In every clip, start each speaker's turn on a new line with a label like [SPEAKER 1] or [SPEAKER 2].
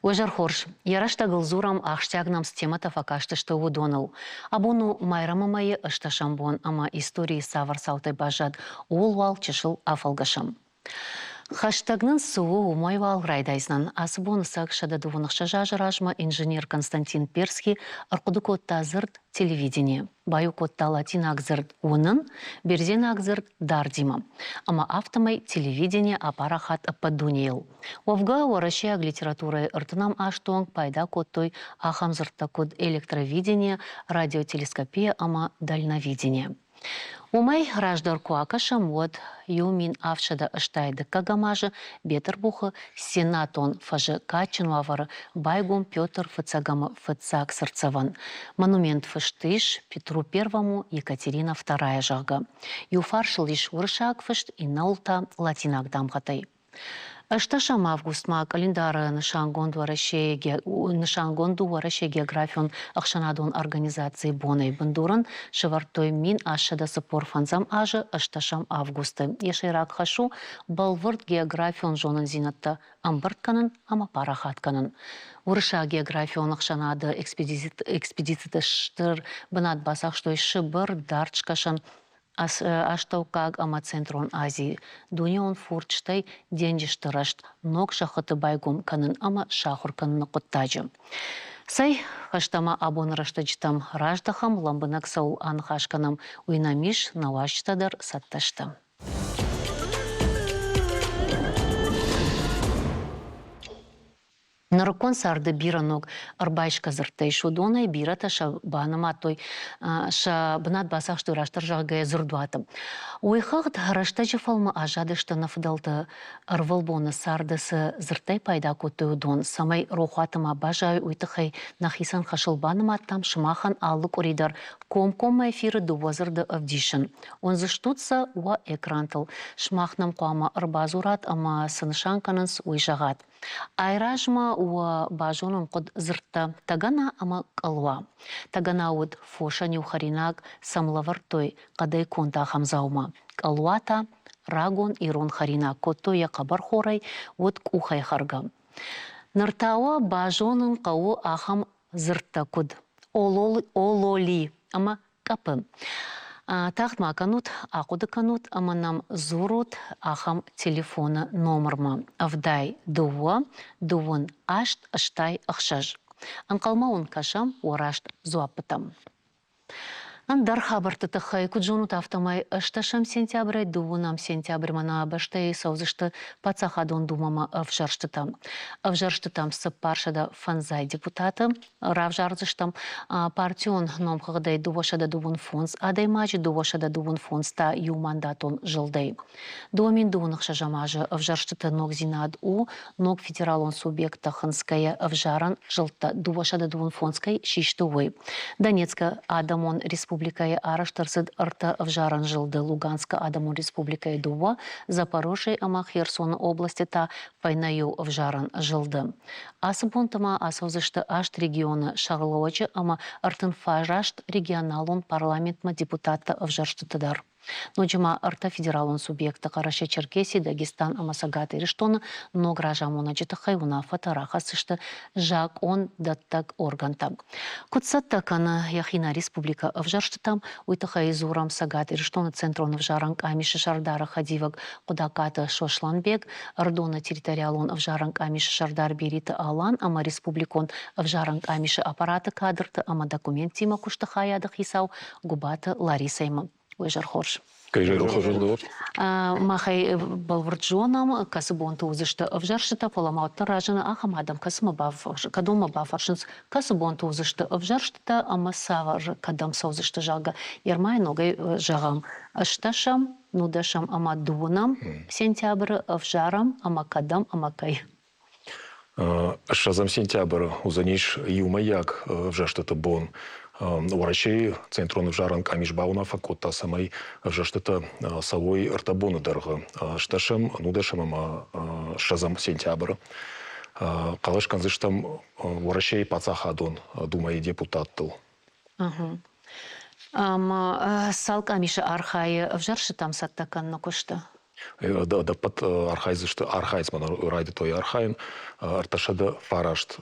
[SPEAKER 1] Уӕ зӕр хорз! Йӕ рӕстӕгыл дзурӕм, ахсджиаг нӕм цы темӕтӕ фӕкастысты, уыдоныл. Абон у Майрӕмы мӕйы ӕстӕсӕм бон ӕмӕ историйы цавӕр цаутӕй баззад, ууыл уал чысыл афӕлгӕсӕм. Хӕстӕг нын цы у, уымӕй уал райдайдзынӕн. Ацы боны цӕг 126 азы размӕ инженер Константин Перский ӕрхъуыды кодта дзырд телевидение. Баиу кодта латинаг дзырд уынын, бердзенаг дзырд дардимӕ. Ӕмӕ афтӕмӕй телевидение апарахат ӕппӕт дунейыл. Уӕвгӕ, уӕрӕсейаг литературӕйы ӕртынӕм азты онг пайда кодтой ахӕм дзырдтӕ, куыд электровидение, радиотелескопия ӕмӕ дальновидение. Уымӕй раздӕр куы акӕсӕм, уӕд 1780 дыккӕгӕм азы Бетъырбухы Сенатон фӕзы кадджын уавӕры байгом Петр Фыццӕгӕмы фыццаг цыртдзӕвӕн. Монумент фыст ис Петру Первому Екатерина Вторая, зӕгъгӕ. Иу фарсыл ис уырыссаг фыст, иннӕуыл та латинаг дамгъӕтӕй. Ӕстӕсӕм августмӕ къӕлиндары нысангонд Уӕрӕсейы нысангонд у Уӕрӕсейы географион ӕхсӕнадон организацийы бонӕй бындурӕн сӕвӕрдтой 1845 азы ӕстӕсӕм августы. Йӕ сӕйраг хӕс у бӕлвырд географион зонындзинӕдтӕ ӕмбырд кӕнын ӕмӕ парахат кӕнын. Уырыссаг географион ӕхсӕнады экспедициты стыр бынат бацахстой Сыбыр, Дард Скӕсӕн, Астӕуккаг ӕмӕ Центрон Азийы дунеон фурд, стӕй денджызты рӕзт ног зӕххыты байгом кӕнын ӕмӕ сахуыр кӕныны хъуыддаджы. Цӕй, фӕстӕмӕ абоны рӕстӕджытӕм раздӕхӕм, лӕмбынӕг цӕуыл аныхас кӕнӕм, уый нӕм ис, нӕ уазджытӕ дӕр цӕттӕ сты. Нырыккон царды бирӕ ног ӕрбайсгӕ дзырдтӕ ис, уыдонӕй бирӕтӕ сӕ банымадтой, сӕ бынат бацахстой растдӕр зӕгъгӕйӕ дзырдуаты. Уый хыгъд рӕстӕджы фӕлмы аззадысты нӕ фыдӕлты ӕрвылбоны царды цы дзырдтӕй пайда кодтой, уыдон. Цӕмӕй рохуаты ма баззайой, уый тыххӕй нӕхицӕн хӕсыл банымадтам сымахӕн алы къуыри дӕр комкоммӕ эфиры дыууӕ дзырды ӕвдисын. Уындзыстут сӕ уӕ экрантыл. Сымах нӕм хъуамӕ ӕрбадзурат ӕмӕ цы нысан кӕнынц, уый зӕгъат. Айразмӕ уӕ базонын хъуыд дзырдтӕ тӕгӕна ӕмӕ къӕлуа. Тӕгӕна уыд фосӕн-иу хӕринаг сӕм лӕвӕрдтой хъӕдӕй конд ахӕм дзаума. Къӕлуа та рагон ирон хӕринаг кодтой йӕ хъӕбӕрхорӕй, уыд къухӕй хӕргӕ. Ныр та уӕ базонын хъӕуы ахӕм дзырдтӕ куыд ололи ӕмӕ къӕпы. Тагъд ма кӕнут, ахъуыды кӕнут ӕмӕ нӕм дзурут ахӕм телефоны номырмӕ: 72 28 86. Ӕнхъӕлмӕ уын кӕсӕм уӕ раст дзуаппытӕм. Ӕндӕр хабӕртты тыххӕй, куыд зонут, афтӕмӕй ӕстӕсӕм сентябрӕй дыууынӕм сентябрьмӕ нӕ бӕстӕйы цӕудзысты Паддзахадон Думӕмӕ ӕвзӕрстытӕ. Ӕвзӕрстытӕм 405 депутаты равзардзыстӕм партион номхыгъдӕй 225 адӕймаджы, 225 та иумандатон зылдӕй. 2026 азы ӕвзӕрстыты ногдзинад у ног федералон субъекттӕ хынцгӕйӕ ӕвзарӕн зылдтӕ 225 кӕй систы, уый. Донецкы Адӕмон Республикӕйы арӕзт ӕрцыд ӕртӕ ӕвзарӕн зылды, Луганскы Адӕмон Республикӕйы дыууӕ, Запорожьейы ӕмӕ Херсоны областы та фӕйнӕ иу ӕвзарӕн зылды. Ацы бонты ма ацӕудзысты аст регионы сӕргълӕууӕджы ӕмӕ 39 регионалон парламентмӕ депутаттӕ ӕвзӕрстыты дӕр. Ноджы ма ӕртӕ федералон субъекты Хъӕрӕсе-Черкеси, Дагестан ӕмӕ Цӕгат Ирыстоны ног разамонӕджы тыххӕй уынаффӕтӕ рахӕсдзысты закъондӕттӕг органтӕ. Куыд цӕттӕ кӕны йӕхи нӕ республикӕ ӕвзӕрстытӕм, уый тыххӕй дзурӕм Цӕгат Ирыстоны Центрон ӕвзарӕн къамисы сӕрдары хӕдивӕг Хъуыдакаты Сосланбег, Ӕрыдоны территориалон ӕвзарӕн къамисы сӕрдар Бериты Алан ӕмӕ республикон ӕвзарӕн къамисы аппараты кадрты ӕмӕ документтимӕ куысты хайады хицау Гуыбаты Ларисӕимӕ. Уый зӕр хорз. Махӕй бӕлвырд зонӕм, кӕцы бонты уыдзысты ӕвзӕрстытӕ, фӕлӕ ма уӕддӕр разыны ахӕм адӕм, кӕцымӕ кӕдонмӕ бафӕрсынц, кӕцы бонты уыдзысты ӕвзӕрстытӕ ӕмӕ цавӕр кӕдӕм цӕудзысты, зӕгъгӕ. Ермайы ногӕй зӕгъӕм, ӕстӕсӕм, нудӕсӕм ӕмӕ дыууынӕм сентябры ӕвзарӕм ӕмӕ кӕдӕм ӕмӕ кӕй.
[SPEAKER 2] Ссӕдзӕм сентябры уыдзӕнис иумӕйаг ӕвзӕрстыты бон. Уӕрӕсейы Центрон ӕвзарӕн къамис бауынаффӕ кодта, цӕмӕй ӕвзӕрстытӕ цӕуой ӕртӕ боны дӕргъы, ӕстӕсӕм, ӕнудӕсӕм ӕмӕ ссӕдзӕм сентябры. Хъӕлӕс кӕндзыстӕм Уӕрӕсейы Паддзахадон Думӕйы депутаттыл.
[SPEAKER 1] Ӕмӕ цал къамисы архайы ӕвзӕрстытӕм цӕттӕ кӕныны куысты?
[SPEAKER 2] Ӕдӕппӕт архайдзысты, архайынц мӕнӕ райдыдтой архайын 309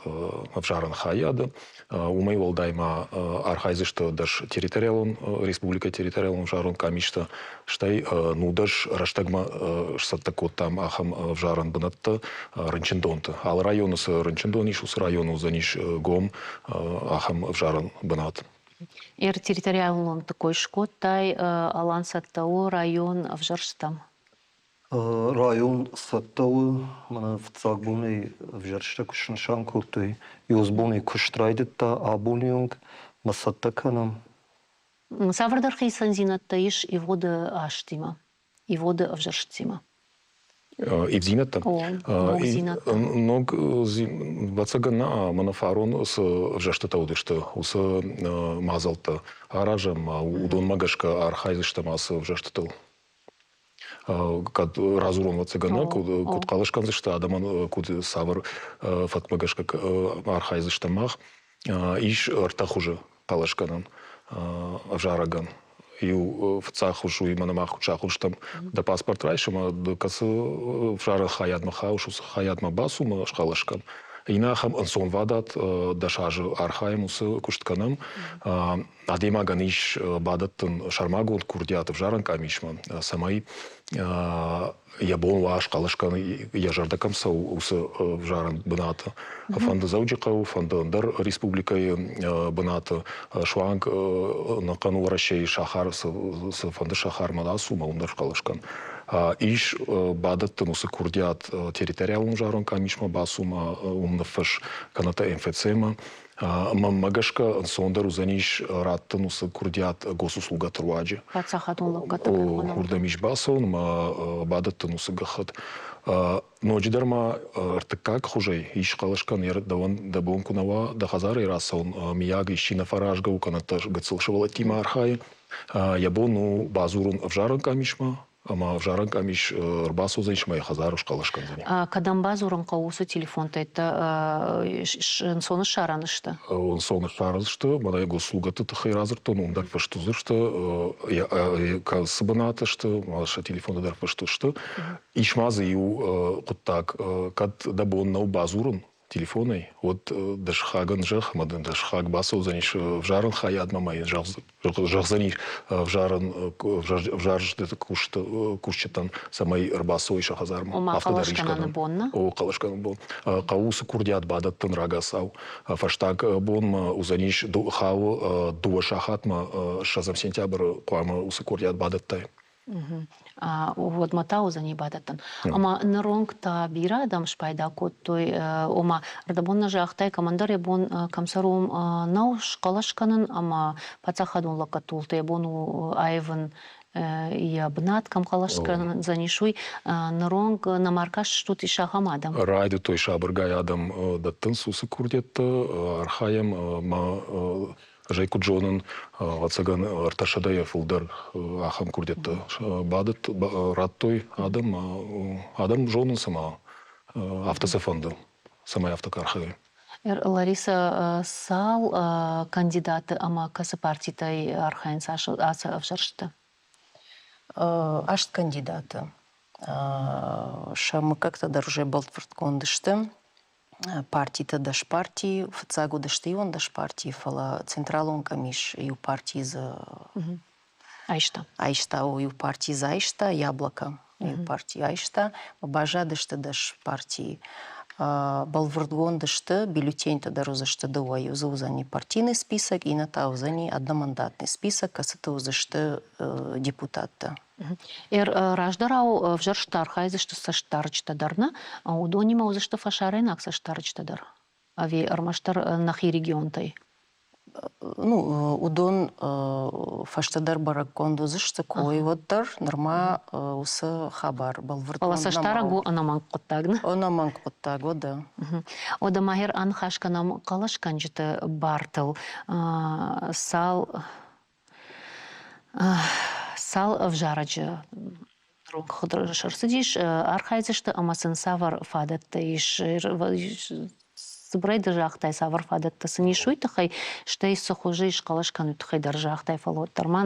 [SPEAKER 2] ӕвзарӕн хайады. Уымӕй уӕлдай ма архайдзысты дӕс территориалон республикӕйы территориалон ӕвзарон къамистӕ, стӕй 19 рӕстӕгмӕ сцӕттӕ кодтам ахӕм ӕвзарӕн бынӕттӕ рынчындонты. Алы районы цы рынчындон ис, уыцы районы уыдзӕнис гом ахӕм ӕвзарӕн бынат.
[SPEAKER 1] Эр территориалон кой скодтай, Алан цӕттӕ у район ӕвзӕрстӕм?
[SPEAKER 3] Район цӕттӕ у, мӕнӕ фыццаг бонӕй ӕвзӕрстӕ куы снысан кодтой, иу бонӕй куыст райдыдта, абоны онг мӕ цӕттӕ кӕнӕм.
[SPEAKER 1] Цавӕрдӕр хицӕндзинӕдтӕ ис ивгъуыды азтимӕ, ивгъуыды ӕвзӕрстимӕ?
[SPEAKER 2] Ивдзинӕдтӕ?
[SPEAKER 1] Ногдзинӕдтӕ.
[SPEAKER 2] Ног, ӕвӕццӕгӕн, нӕ, мӕнӕ фарон цы ӕвзӕрстытӕ уыдысты, уыцы мадзӕлттӕ аразӕм, уыдонмӕ гӕсгӕ архайдзыстӕм ацы ӕвзӕрстытыл. Кӕд радзурон, ӕвӕццӕгӕн, нӕ, куыд хъӕлӕс кӕндзысты адӕмӕн, куыд цавӕр фӕткмӕ гӕсгӕ архайдзыстӕм мах. Ис ӕртӕ хуызы хъӕлӕсгӕнӕн ӕвзарӕгӕн. Иу фыццаг хуыз уый мӕнӕ мах куыд сахуыр стӕм, дӕ паспорт райс ӕмӕ кӕцы ӕвзарӕн хайадмӕ хауыс, уыцы хайадмӕ бацу ӕмӕ схъӕлӕс кӕн. Иннӕ ахӕм ӕнцонвадат 10 азы архайӕм, уыцы куыст кӕнӕм. Адӕймагӕн ис бадӕттын сӕрмагонд курдиат ӕвзарӕн къамисмӕ, цӕмӕй йӕ бон уа схъӕлӕс кӕнын, йӕ зӕрдӕ кӕм цӕуы, уыцы ӕвзарӕн бынаты. Фӕнды Дзӕуджыхъӕуы, фӕнды ӕндӕр республикӕйы бынаты, суанг ӕнӕхъӕн Уӕрӕсейы сахар, цыфӕнды сахармӕ ацу, ӕмӕ уым дӕр схъӕлӕс кӕн. Ис бадӕттын уыцы курдиат территориалон ӕвзарӕн къамисмӕ бацу ӕмӕ уым ныффысс кӕнӕ та МФЦ-мӕ. Мӕнмӕ гӕсгӕ ӕнцондӕр уыдзӕнис раттын уыцы курдиат госуслугӕты руаджы.
[SPEAKER 1] Паддзахадон лӕггӕдты
[SPEAKER 2] Уырдӕм ис бацӕуын ӕмӕ бадӕттын уыцы гӕххӕтт. Ноджыдӕр ма ӕртыккаг хуызӕй ис хъӕлӕс кӕнын дӕуӕн дӕ бон куы нӕ уа дӕ хӕдзарӕй рацӕуын, миййаг исчи нӕ фӕразгӕ у кӕнӕ гыццыл сывӕллӕттимӕ архайы, йӕ бон у бадзурын ӕвзарӕн къамисмӕ, ӕмӕ ӕвзарӕн къамис ӕрбацӕудзӕнис ӕмӕ йӕ хӕдзары схъӕлӕс кӕндзӕни.
[SPEAKER 1] Кӕдӕм бадзурын хъӕуы уыцы телефонтӕ ӕнцон ссарӕн сты?
[SPEAKER 2] Ӕнцон ссарӕн сты. Мӕнӕ госуслугӕты тыххӕй радзырдтон, уым дӕр фыст уыдзысты, цы бынаты сты, сӕ телефоны дӕр фыст сты. Ис ма дзы иу хъуыддаг, кӕд дӕ бон нӕу бадзурын телефонӕй, уӕд дӕ сыхагӕн зӕгъ, ӕмӕ дын дӕ сыхаг бацӕудзӕнис ӕвзарӕн хайадмӕ ӕмӕ йын зӕгъдзӕнис ӕвзарӕн ӕвзарджыты кусджытӕн, цӕмӕй ӕрбацӕуой сӕ хӕдзармӕ.
[SPEAKER 1] Ома хъӕлӕсгӕнӕны бон, нӕ?
[SPEAKER 2] О, хъӕлӕсгӕнӕн бон. Хъӕуы уыцы курдиат бадӕттын рагацау. Фӕстаг бонмӕ уыдзӕнис хауы 2 сахатмӕ 20 сентябры хъуамӕ уыцы курдиат бадӕттай.
[SPEAKER 1] Уӕдмӕ та уыдзӕни бадӕттӕн. Ӕмӕ ныронг та бирӕ адӕм спайда кодтой, ома ӕрдӕбон нӕ загътай, кӕмӕндӕр йӕ бон кӕм цӕрон нӕу схъӕлӕс кӕнын ӕмӕ паддзахадон лӕггӕдты уылты йӕ бон у аивын йӕ бынат, кӕм хъӕлӕс кӕндзӕнис, уый. Ныронг нӕма ӕркастыстут ис ахӕм адӕм?
[SPEAKER 2] Райдыдтой сабыргай адӕм дӕттынц уыцы курдиӕттӕ, архайӕм ӕмӕ Ӕз ӕй куыд зонын, ӕвӕццӕгӕн, ӕртӕсӕдӕйӕ фылдӕр ахӕм курдиӕттӕ бадӕтт радтой адӕм. Адӕм зонынц ӕмӕ афтӕ сӕ фӕнды, цӕмӕй афтӕ архайой.
[SPEAKER 1] Лариса, цал кандидаты ӕмӕ кӕцы партитӕй архайынц ацы ӕвзӕрстыты?
[SPEAKER 4] Аст кандидаты. Сӕ мыггӕгтӕ дӕр уже бӕлвырдгонд сты. Партитӕ дӕс партийы, фыццаг уыдысты иуӕндӕс партийы, фӕлӕ централон къамис иу парти дзы
[SPEAKER 1] айста.
[SPEAKER 4] Айста, о, иу парти дзы айста, Яблоко иу парти айста, баззадысты 10 партийы. Бӕлвырдгонд сты, бюллетеньтӕ дӕр уыдзысты дыууӕ, иу дзы уыдзӕни партийный список, иннӕ та уыдзӕни одномандатный список, кӕцыты уыдзысты депутаттӕ.
[SPEAKER 1] Раздӕрау ӕвзӕрстты архайдзысты цӕстдарджытӕ дӕр нӕ, уыдонимӕ уыдзысты фӕсарӕйнаг цӕстдарджытӕ дӕр ӕви ӕрмӕстдӕр нӕхи регионтӕй?
[SPEAKER 4] Ну, уыдон фӕстӕдӕр бӕрӕггонд уыдзысты кой уӕддӕр, нырма уыцы хабар бӕлвырд.
[SPEAKER 1] Фӕлӕ цӕстдарӕг у ӕнӕмӕнг хъуыддаг, нӕ?
[SPEAKER 4] Ӕнӕмӕнг хъуыддаг, уӕдӕ.
[SPEAKER 1] Уӕдӕ ма аныхас кӕнӕм хъӕлӕсгӕнджыты бартыл. Цал Цал ӕвзарӕджы рцыдис, архайдзысты ӕмӕ сын цавӕр фадӕттӕ ис, Цыбырӕй ды загътай, цавӕр фадӕттӕ сын ис, уый тыххӕй, стӕй цы хуызы ис хъӕлӕс кӕнын, тыххӕй дӕр загътай, фӕлӕ уӕддӕр ма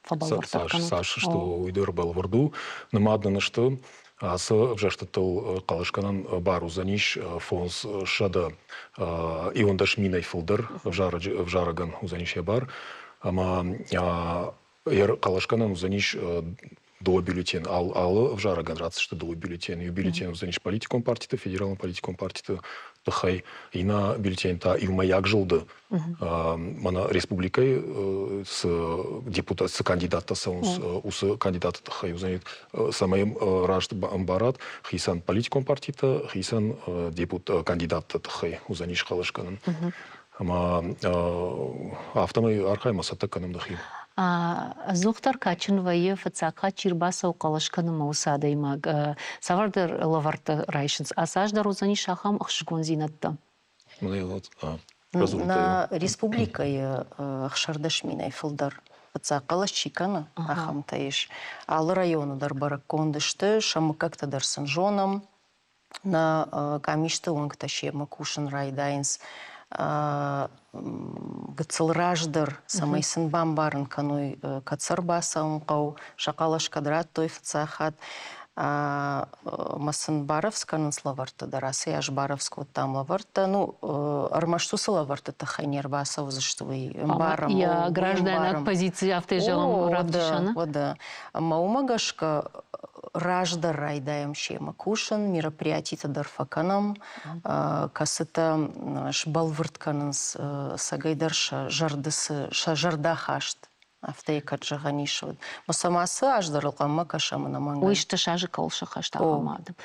[SPEAKER 1] фӕбӕлвырддӕр кӕнут.
[SPEAKER 2] Цас сты, уый дӕр бӕлвырд у. Нымад нын сты, ацы ӕвзӕрстытыл хъӕлӕсгӕнӕн бар уыдзӕнис 511 минӕй фылдӕр ӕвзарӕгӕн уыдзӕнис йӕ бар. Ӕмӕ хъӕлӕсгӕнӕн уыдзӕнис дыууӕ бюллетен. Алы ӕвзарӕгӕн ратдзысты дыууӕ бюллетен. Иу бюллетен уыдзӕнис политикон партиты, федералон политикон партиты тыххӕй, иннӕ бюллетен та иумӕйаг зылды. Мӕнӕ республикӕйы цы депутат, цы кандидаттӕ цӕуынц, уыцы кандидаты тыххӕй уыдзӕни, цӕмӕй раст ӕмбарат, хицӕн политикон партитӕ, хицӕн кандидатты тыххӕй уыдзӕнис хъӕлӕс кӕнын. Ӕмӕ афтӕмӕй архаймӕ цӕттӕ кӕнӕм нӕхи.
[SPEAKER 1] Ӕдзухдӕр кадджын вӕййы, фыццаг хатт чи рбацӕуы хъӕлӕс кӕнынмӕ, уыцы адӕймаг. Цавӕрдӕр лӕвӕрттӕ райсынц. Ацы аз дӕр уыдзӕнис ахӕм ӕхсызгондзинӕдтӕ?
[SPEAKER 4] Нӕ республикӕйы 16 минӕй фылдӕр фыццаг хъӕлӕс чи кӕны, ахӕмтӕ ис. Алы районы дӕр бӕрӕггонд сты, сӕ мыггӕгтӕ дӕр сын зонӕм. Нӕ къамисты уӕнгтӕ семӕ кусын райдайынц гыццыл раздӕр, цӕмӕй сын бамбарын кӕной, кӕд сӕ ӕрбацӕуын хъӕуы, сӕ хъӕлӕс кӕд радтой фыццаг хатт. Ӕмӕ сын барӕвдз кӕнынц лӕвӕрттӕ дӕр. Ацы аз барӕвдз кодтам лӕвӕрттӕ. Ну, ӕрмӕст уыцы лӕвӕртты тыххӕй не рбацӕудзысты, уый ӕмбарӕм.
[SPEAKER 1] Йӕ граждайнаг позици афтӕ зӕгъӕм равдисӕны.
[SPEAKER 4] Уӕдӕ. Ӕмӕ уымӕ гӕсгӕ раздӕр райдайӕм семӕ кусын, мероприятитӕ дӕр фӕкӕнӕм, кӕцытӕ сбӕлвырд кӕнынц цӕгӕйдӕр сӕ зӕрды цы сӕ зӕрдӕхаст, афтӕ кӕд зӕгъӕн ис, уӕд. Сӕм ацы аз дӕр ӕнхъӕлмӕ кӕсӕм ӕнӕмӕнгӕй.
[SPEAKER 1] Уый сты сӕ азы кӕуыл сӕххӕст ахӕм адӕм.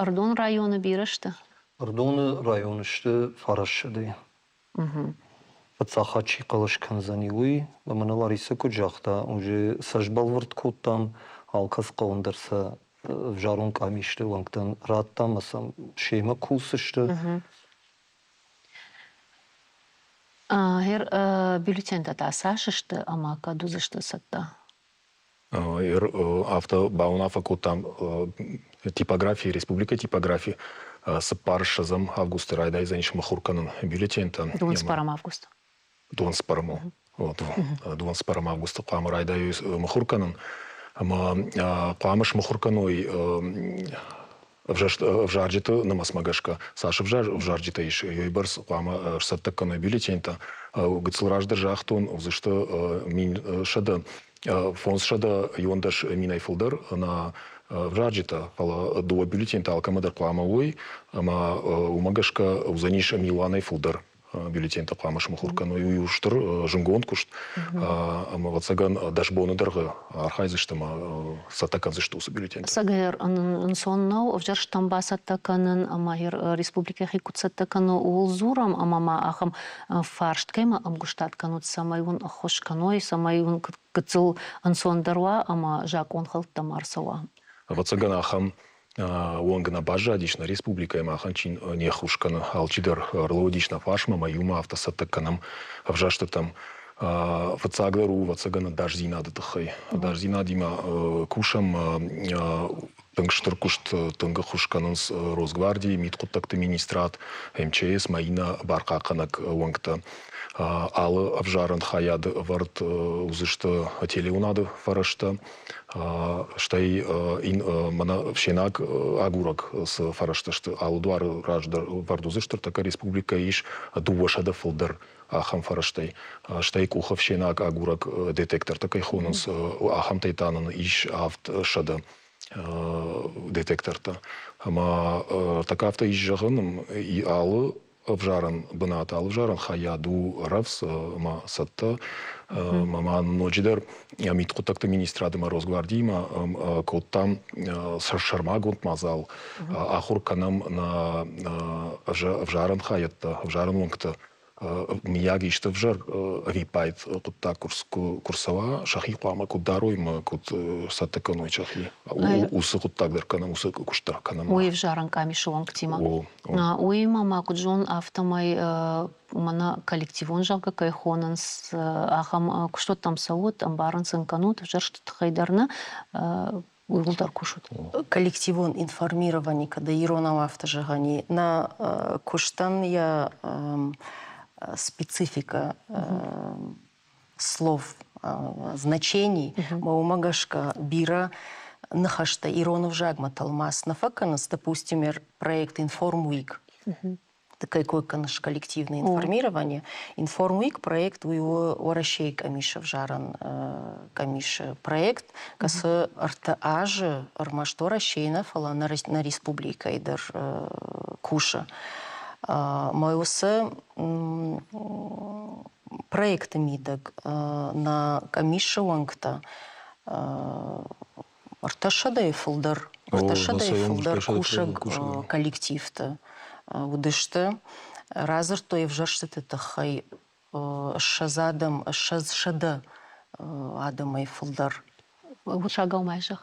[SPEAKER 1] Ӕрыдоны районы бирӕ сты?
[SPEAKER 3] Ӕрыдоны районы сты фарассӕдӕй. Фыццаг хатт чи хъӕлӕс кӕндзӕни, уый, ӕмӕ нӕ Ларисӕ куыд загъта, уже сӕ сбӕлвырд кодтам, алкӕцы хъӕуӕн дӕр сӕ ӕвзарон къамисты уӕнгтӕн радтам ӕмӕ сӕм семӕ кусдзысты.
[SPEAKER 1] Гъер бюллетентӕ та цас сты ӕмӕ кӕд уыдзысты цӕттӕ?
[SPEAKER 2] Афтӕ бауынаффӕ кодтам типографи, республикӕйы типографи 24 августы райдайдзӕнис мыхуыр кӕнын бюллетентӕ.
[SPEAKER 1] 24 август.
[SPEAKER 2] 24 24 августы хъуамӕ райдайой мыхуыр кӕнын. Ӕмӕ хъуамӕ смыхуыр кӕной ӕвзарджыты нымӕцмӕ гӕсгӕ, цас ӕвзарджытӕ ис, уыйбӕрц хъуамӕ сцӕттӕ кӕной бюллетентӕ. Гыццыл раздӕр загътон, уыдзысты 1511 минӕй фылдӕр нӕ ӕвзарджытӕ, фӕлӕ дыууӕ бюллетентӕ алкӕмӕ дӕр хъуамӕ уой, ӕмӕ уымӕ гӕсгӕ уыдзӕнис милуанӕй фылдӕр бюллетентӕ хъуамӕ смыхуыр кӕной. Уый у стыр зынгонд куыст ӕмӕ, ӕвӕццӕгӕн, 10 боны дӕргъы архайдзысты ӕмӕ цӕттӕ кӕндзысты уыцы бюллетентӕ.
[SPEAKER 1] Ӕцӕгдӕр ӕнцон нӕу ӕвзӕрстӕм бацӕттӕ кӕнын ӕмӕ республикӕ хи куыд цӕттӕ кӕны, ууыл дзурӕм ӕмӕ ма ахӕм фарст кӕимӕ ӕмгуыстад кӕнут, цӕмӕй уын ӕххуыс кӕной, цӕмӕй уын гыццыл ӕнцондӕр уа ӕмӕ закъонхӕлдтӕ ма ӕрцӕуа.
[SPEAKER 2] Ӕвӕццӕгӕн, ахӕм онг нӕ баззадис нӕ республикӕйы, махӕн чи не ххуыс кӕны, алчидӕр ӕрлӕууыдис нӕ фарсмӕ ӕмӕ иумӕ афтӕ цӕттӕ кӕнӕм ӕвзӕрстытӕм. Фыццагдӕр у, ӕвӕццӕгӕн, ӕдасдзинады тыххӕй. Ӕдасдзинадимӕ кусӕм тынг стыр куыст, тынг ӕххуыс кӕнынц Росгвардийы, мидхъуыддӕгты министрад, МЧС ӕмӕ иннӕ бархъахъхъӕнӕг уӕнгтӕ. Алы ӕвзарӕн хайады ӕвӕрд уыдзысты телеуынады фӕрӕзтӕ, Стӕй мӕнӕ фсенаг агурӕг цы фӕрӕзтӕ сты, алы дуары раз дӕр вӕрд уыдзысты, ныртӕккӕ республикӕйы ис 200 фылдӕр ахӕм фӕрӕзтӕй. Стӕй къухы фсенаг агурӕг детектортӕ кӕй хонынц, ахӕмтӕй та нын ис 700 детектортӕ. Ӕмӕ ныртӕккӕ афтӕ ис зӕгъын, алы ӕвзарӕн бынат, алы ӕвзарӕн хайад у рӕвдз ӕмӕ цӕттӕ. Ӕмӕ ма ноджыдӕр мидхъуыддӕгты министрад ӕмӕ Росгвардиимӕ кодтам сӕрмагонд мадзал, ахуыр кӕнӕм нӕ ӕвзарӕн хайӕдтӕ, ӕвзарӕн уӕнгты мыййаг исты ӕвзӕр ӕвиппайд хъуыддаг куы рцӕуа, сӕхи хъуамӕ куыд дарой ӕмӕ куыд цӕттӕ кӕной сӕхи, уыцы хъуыддаг дӕр кӕнӕм, уыцы куыст дӕр кӕнӕм.
[SPEAKER 1] Уый ӕвзарӕн къамисы уӕнгтимӕ. Уыимӕ ма куыд зонын, афтӕмӕй мӕнӕ коллективон, зӕгъгӕ, кӕй хонынц, ахӕм куыстуӕттӕм цӕут, ӕмбарын сын кӕнут, ӕвзӕрсты тыххӕй дӕр нӕ. Ууыл дӕр кусут?
[SPEAKER 4] Коллективон информирование, когда иронау афтӕ зӕгъӕн и, нӕ куыстӕн йӕ специфика слов, значений, ма уымӕ гӕсгӕ бирӕ ныхӕстӕ ирон ӕвзагмӕ тӕлмац нӕ фӕкӕнынц, допустим, проект Inform Week. Ты кой кӕныс коллективное информирование. Inform Week проект уый у Уӕрӕсейы къамисы ӕвзарӕн къамисы проект, кӕцы ӕртӕ азы ӕрмӕст Уӕрӕсейы нӕ, фӕлӕ нӕ республикӕйы дӕр кусы. Мӕ уыцы проекты мидӕг нӕ къамисы уӕнгтӕ 300-ӕй фылдӕр кусӕг коллективты уыдысты. Радзырдтой ӕвзӕрстыты тыххӕй 20 адӕм, 20 адӕмӕй фылдӕр.
[SPEAKER 1] Уырыссагау ма зӕгъ.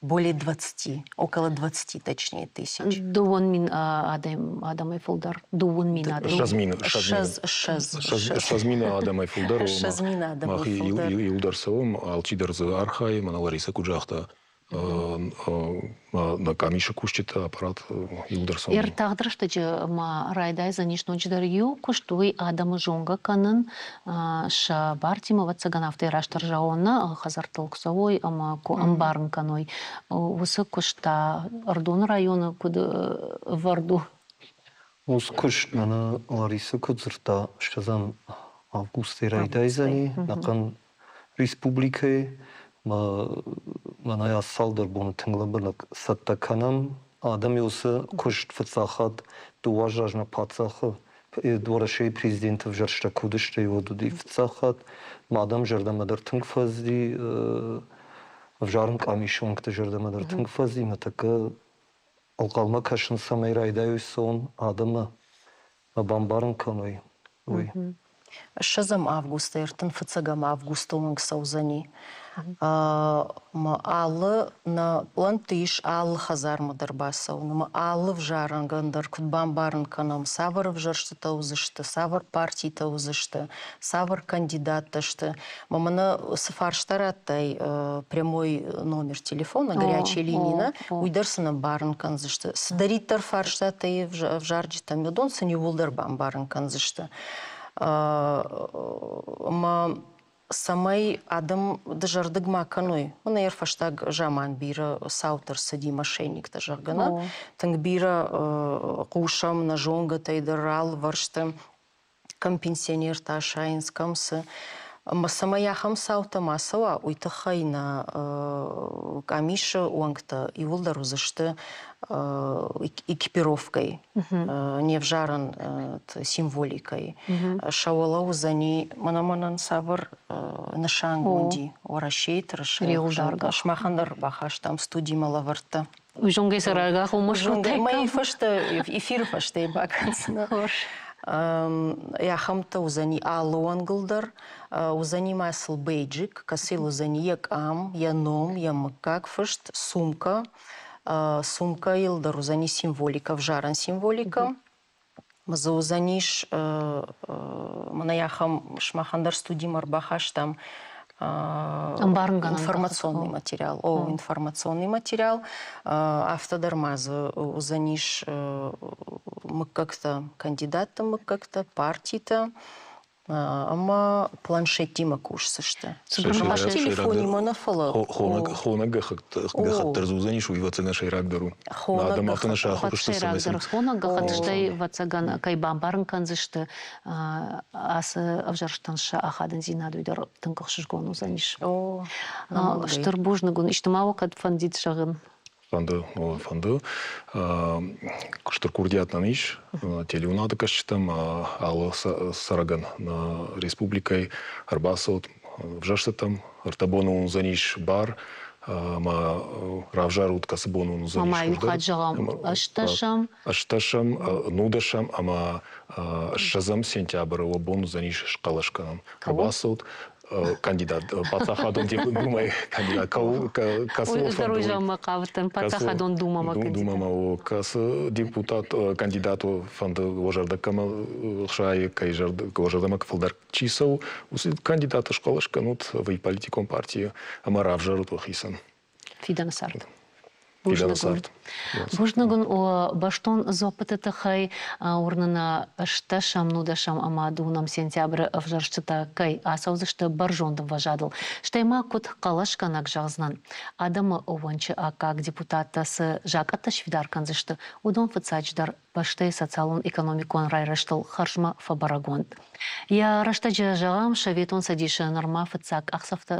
[SPEAKER 4] Более 20, около 20, точнее, тысяч.
[SPEAKER 1] Дыууын мин адӕмӕй фылдӕр. Дыууын мин адӕм.
[SPEAKER 2] 20 мины. 20 мины адӕмӕй фылдӕр.
[SPEAKER 4] 20 мины адӕмӕй фылдӕр.
[SPEAKER 2] Мах иуылдӕр цӕуӕм, алчидӕр дзы архайы, мӕнӕ Ларисӕ куыд загъта, нӕ къамисы кусджытӕ, аппарат иуылдӕр цӕуы.
[SPEAKER 1] Ӕртагъд рӕстӕджы ма райдайдзӕнис ноджыдӕр иу куыст, уый адӕмы зонгӕ кӕнын, сӕ бартимӕ, ӕвӕццӕгӕн, афтӕ растдӕр зӕгъон нӕ, хӕдзӕрттыл куы цӕуой ӕмӕ куы ӕмбарын кӕной, уыцы куыст та Ӕрыдоны районы куыд ӕвӕрд у?
[SPEAKER 3] Уыцы куыст мӕнӕ Ларисӕ куыд дзырдта, ссӕдзӕм августӕй райдайдзӕни, ӕнӕхъӕн республикӕйы. Мӕнӕ ацы цалдӕр боны тынг лӕмбынӕг цӕттӕ кӕнӕм. Адӕм уыцы куыст фыццаг хатт дыууӕ азы размӕ паддзахы Уӕрӕсейы президенты ӕвзӕрстӕ куы уыдысты, уӕд уыди фыццаг хатт. Мӕ адӕм зӕрдӕмӕ дӕр тынг фӕцыди, ӕвзарын къамисы уӕнгты зӕрдӕмӕ дӕр тынг фӕцыди, мӕ тӕккӕ ӕнхъӕлмӕ кӕсын, цӕмӕй райдайой цӕуын адӕмы бамбарын кӕной, уый.
[SPEAKER 4] 20 августы 35 августы онг цӕудзӕни. Алы нӕ пълӕнтты ис алы хӕдзармӕ дӕр бацӕуын ӕмӕ алы ӕвзарӕнгӕн дӕр куыд бамбарын кӕнӕм, цавӕр ӕвзӕрстытӕ уыдзысты, цавӕр партитӕ уыдзысты, цавӕр кандидаттӕ сты. Ӕмӕ мӕнӕ цы фарста радтай прямой номер телефона, горячая линия, нӕ, уый дӕр сын ӕмбарын кӕндзысты. Цыдӕриддӕр фарстатӕ ӕвзарджытӕм, уыдон сын иууылдӕр бамбарын кӕндзысты. Ӕмӕ цӕмӕй адӕм дызӕрдыг ма кӕной, мӕнӕ ӕрфӕстаг заман бирӕ цаутӕ рцыди мошенниктӕ, зӕгъгӕ, нӕ? Тынг бирӕ хъусӕм нӕ зонгӕтӕй дӕр алывӕрсты кӕм пенсионертӕ сайынц, кӕм цы. Ӕмӕ цӕмӕй ахӕм цаутӕ ма цӕуа, уый тыххӕй нӕ къамисы уӕнгтӕ иууылдӕр уыдзысты экипировкӕй, не взарӕн символикӕй. Сӕ уӕлӕ уыдзӕни мӕнӕ мӕнӕн цавӕр нысангонди Уӕрӕсейы тырысайы хуызӕн. Сымахӕн дӕр бахастам студимӕ лӕвӕрттӕ.
[SPEAKER 1] Зонгӕ сӕ рагахо маршруттӕй
[SPEAKER 4] Мӕй фӕстӕ, эфиры фӕстӕ бакӕндзынӕ.
[SPEAKER 1] Хорз.
[SPEAKER 4] Ахӕмтӕ уыдзӕни алы уӕнгыл дӕр. Уыдзӕни ма сыл бейджик, кӕцыйыл уыдзӕни йӕ къам, йӕ ном, йӕ мыггаг фыст, сумка. Сумкӕйыл дӕр уыдзӕни символикӕ, ӕвзарӕн символикӕ. Дзы уыдзӕнис, мӕнӕ ахӕм сымахӕн дӕр студимӕ ӕрбахастам информационный материал. О, информационный материал. Афтӕ дӕр ма дзы уыдзӕнис мыггӕгтӕ, кандидатты мыггӕгтӕ, партитӕ. Ӕмӕ планшеттимӕ кусдзысты. Ӕрмӕст телефонимӕ нӕ, фӕлӕ
[SPEAKER 2] Хонӕг гӕххӕтт дӕр дзы уыдзӕнис, уый ӕвӕццӕгӕн сӕйрагдӕр у. Адӕм афтӕ нӕ сахуыр сты, цӕмӕй сын
[SPEAKER 1] Хонӕг гӕххӕтт, стӕй ӕвӕццӕгӕн, кӕй бамбарын кӕндзысты, ацы ӕвзӕрстӕн сӕ ахадындзинад, уый дӕр тынг ӕхсызгон уыдзӕнис. Стыр бузныг уын. Исты ма уӕ кӕд фӕндид зӕгъын?
[SPEAKER 2] Фӕнды, фӕнды. Стыр курдиат нӕм ис телеуынады кӕсджытӕм, алы цӕрӕгӕн нӕ республикӕйы ӕрбацӕут ӕвзӕрстытӕм. Ӕртӕ боны уын уыдзӕнис бар ӕмӕ равзарут, кӕцы бон уын уыдзӕнис.
[SPEAKER 1] Ӕмӕ иу хатт зӕгъӕм, ӕстӕсӕм.
[SPEAKER 2] Ӕстӕсӕм, нудӕсӕм ӕмӕ ссӕдзӕм сентябры уӕ бон уыдзӕнис схъӕлӕс кӕнын. Ӕрбацӕут, кандидат паддзахадон думӕйы кандидат кӕцы
[SPEAKER 1] хъавыдтӕн паддзахадон думӕмӕ.
[SPEAKER 2] Думӕмӕ о кӕцы депутат кандидат фӕнды уӕ зӕрдӕ кӕмӕ хсайы, кӕй уӕ зӕрдӕмӕ фылдӕр чи цӕуы, уыцы кандидаты схъӕлӕс кӕнут ӕви политикон партийы ӕмӕ равзарут уӕхицӕн.
[SPEAKER 1] Фидӕны цард.
[SPEAKER 2] Фидӕны цард.
[SPEAKER 1] Бузныг уын бӕстон дзуаппыты тыххӕй. Уырны нӕ, ӕстдӕсӕм, нудӕсӕм ӕмӕ дыууынӕм сентябры ӕвзӕрстытӕ кӕй ацӕудзысты бӕрзонд ӕмвӕзадыл. Стӕй ма куыд хъӕлӕсгӕнӕг зӕгъдзынӕн, адӕмы ӕууӕнчы аккаг депутаттӕ цы закъӕттӕ сфидар кӕндзысты, уыдон фыццаджыдӕр бӕстӕйы социалон-экономикон райрӕзтыл хӕрзмӕ фӕбӕрӕг уӕнт. Йӕ рӕстӕджы, зӕгъӕм, Советон Цӕдисы нырма фыццаг къахдзӕфтӕ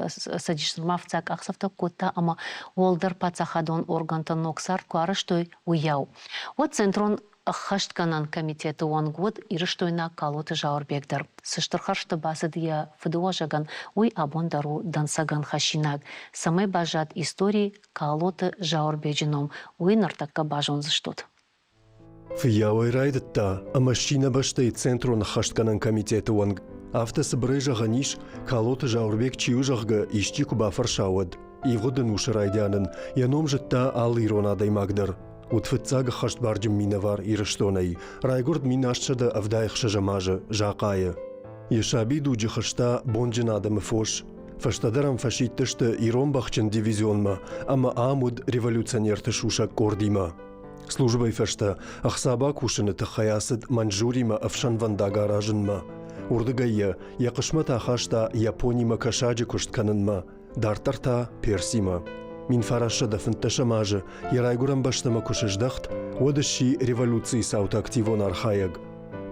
[SPEAKER 1] Цӕдис нырма фыццаг къахдзӕфтӕ кодта ӕмӕ уӕлдӕр паддзахадон органтӕ ног цард куы арӕзтой, уыйау. Уӕд Центрон ӕххӕстгӕнӕн комитеты уӕнг уыд ирыстойнаг Калоты Зауырбег дӕр. Цы стыр хӕрзты бацыд йӕ фыдыуӕзӕгӕн, уый абон дӕр у дӕнцӕгӕн хӕссинаг. Цӕмӕй баззад историйы Калоты Зауырбеджы ном, уый ныртӕккӕ базондзыстут.
[SPEAKER 5] Фыййауӕй райдыдта ӕмӕ сси нӕ бӕстӕйы Центрон ӕххӕстгӕнӕн комитеты уӕнг. Афтӕ цыбырӕй зӕгъӕн ис, Калоты Зауырбег чи у, зӕгъгӕ, исчи куы бафӕрса, уӕд. Ивгъуыд ӕнусы райдиан ын йӕ ном зыдта алы ирон адӕймаг дӕр. Уыд фыццаг ӕххӕстбарджын минӕвар Ирыстонӕй. Райгуырд 1876 азы Захъайы. Йӕ сабидуджы хызта бонджын адӕмы фос. Фӕстӕдӕр ӕм фӕсидтысты ирон бӕхджын дивизионмӕ ӕмӕ ам уыд революционерты сусӕг къордимӕ. Службӕйы фӕстӕ ӕхца бакусыны тыххӕй ацыд Маньчжуримӕ ӕфсӕнвӕндаг аразынмӕ. Уырдыгӕй йӕ йӕ хъысмӕт ахаста Японимӕ кӕсаджы куыст кӕнынмӕ, дарддӕр та Персимӕ. 1915 азы йӕ райгуырӕн бӕстӕмӕ куы сыздӕхт, уӕд сси революцийы цауты активон архайӕг.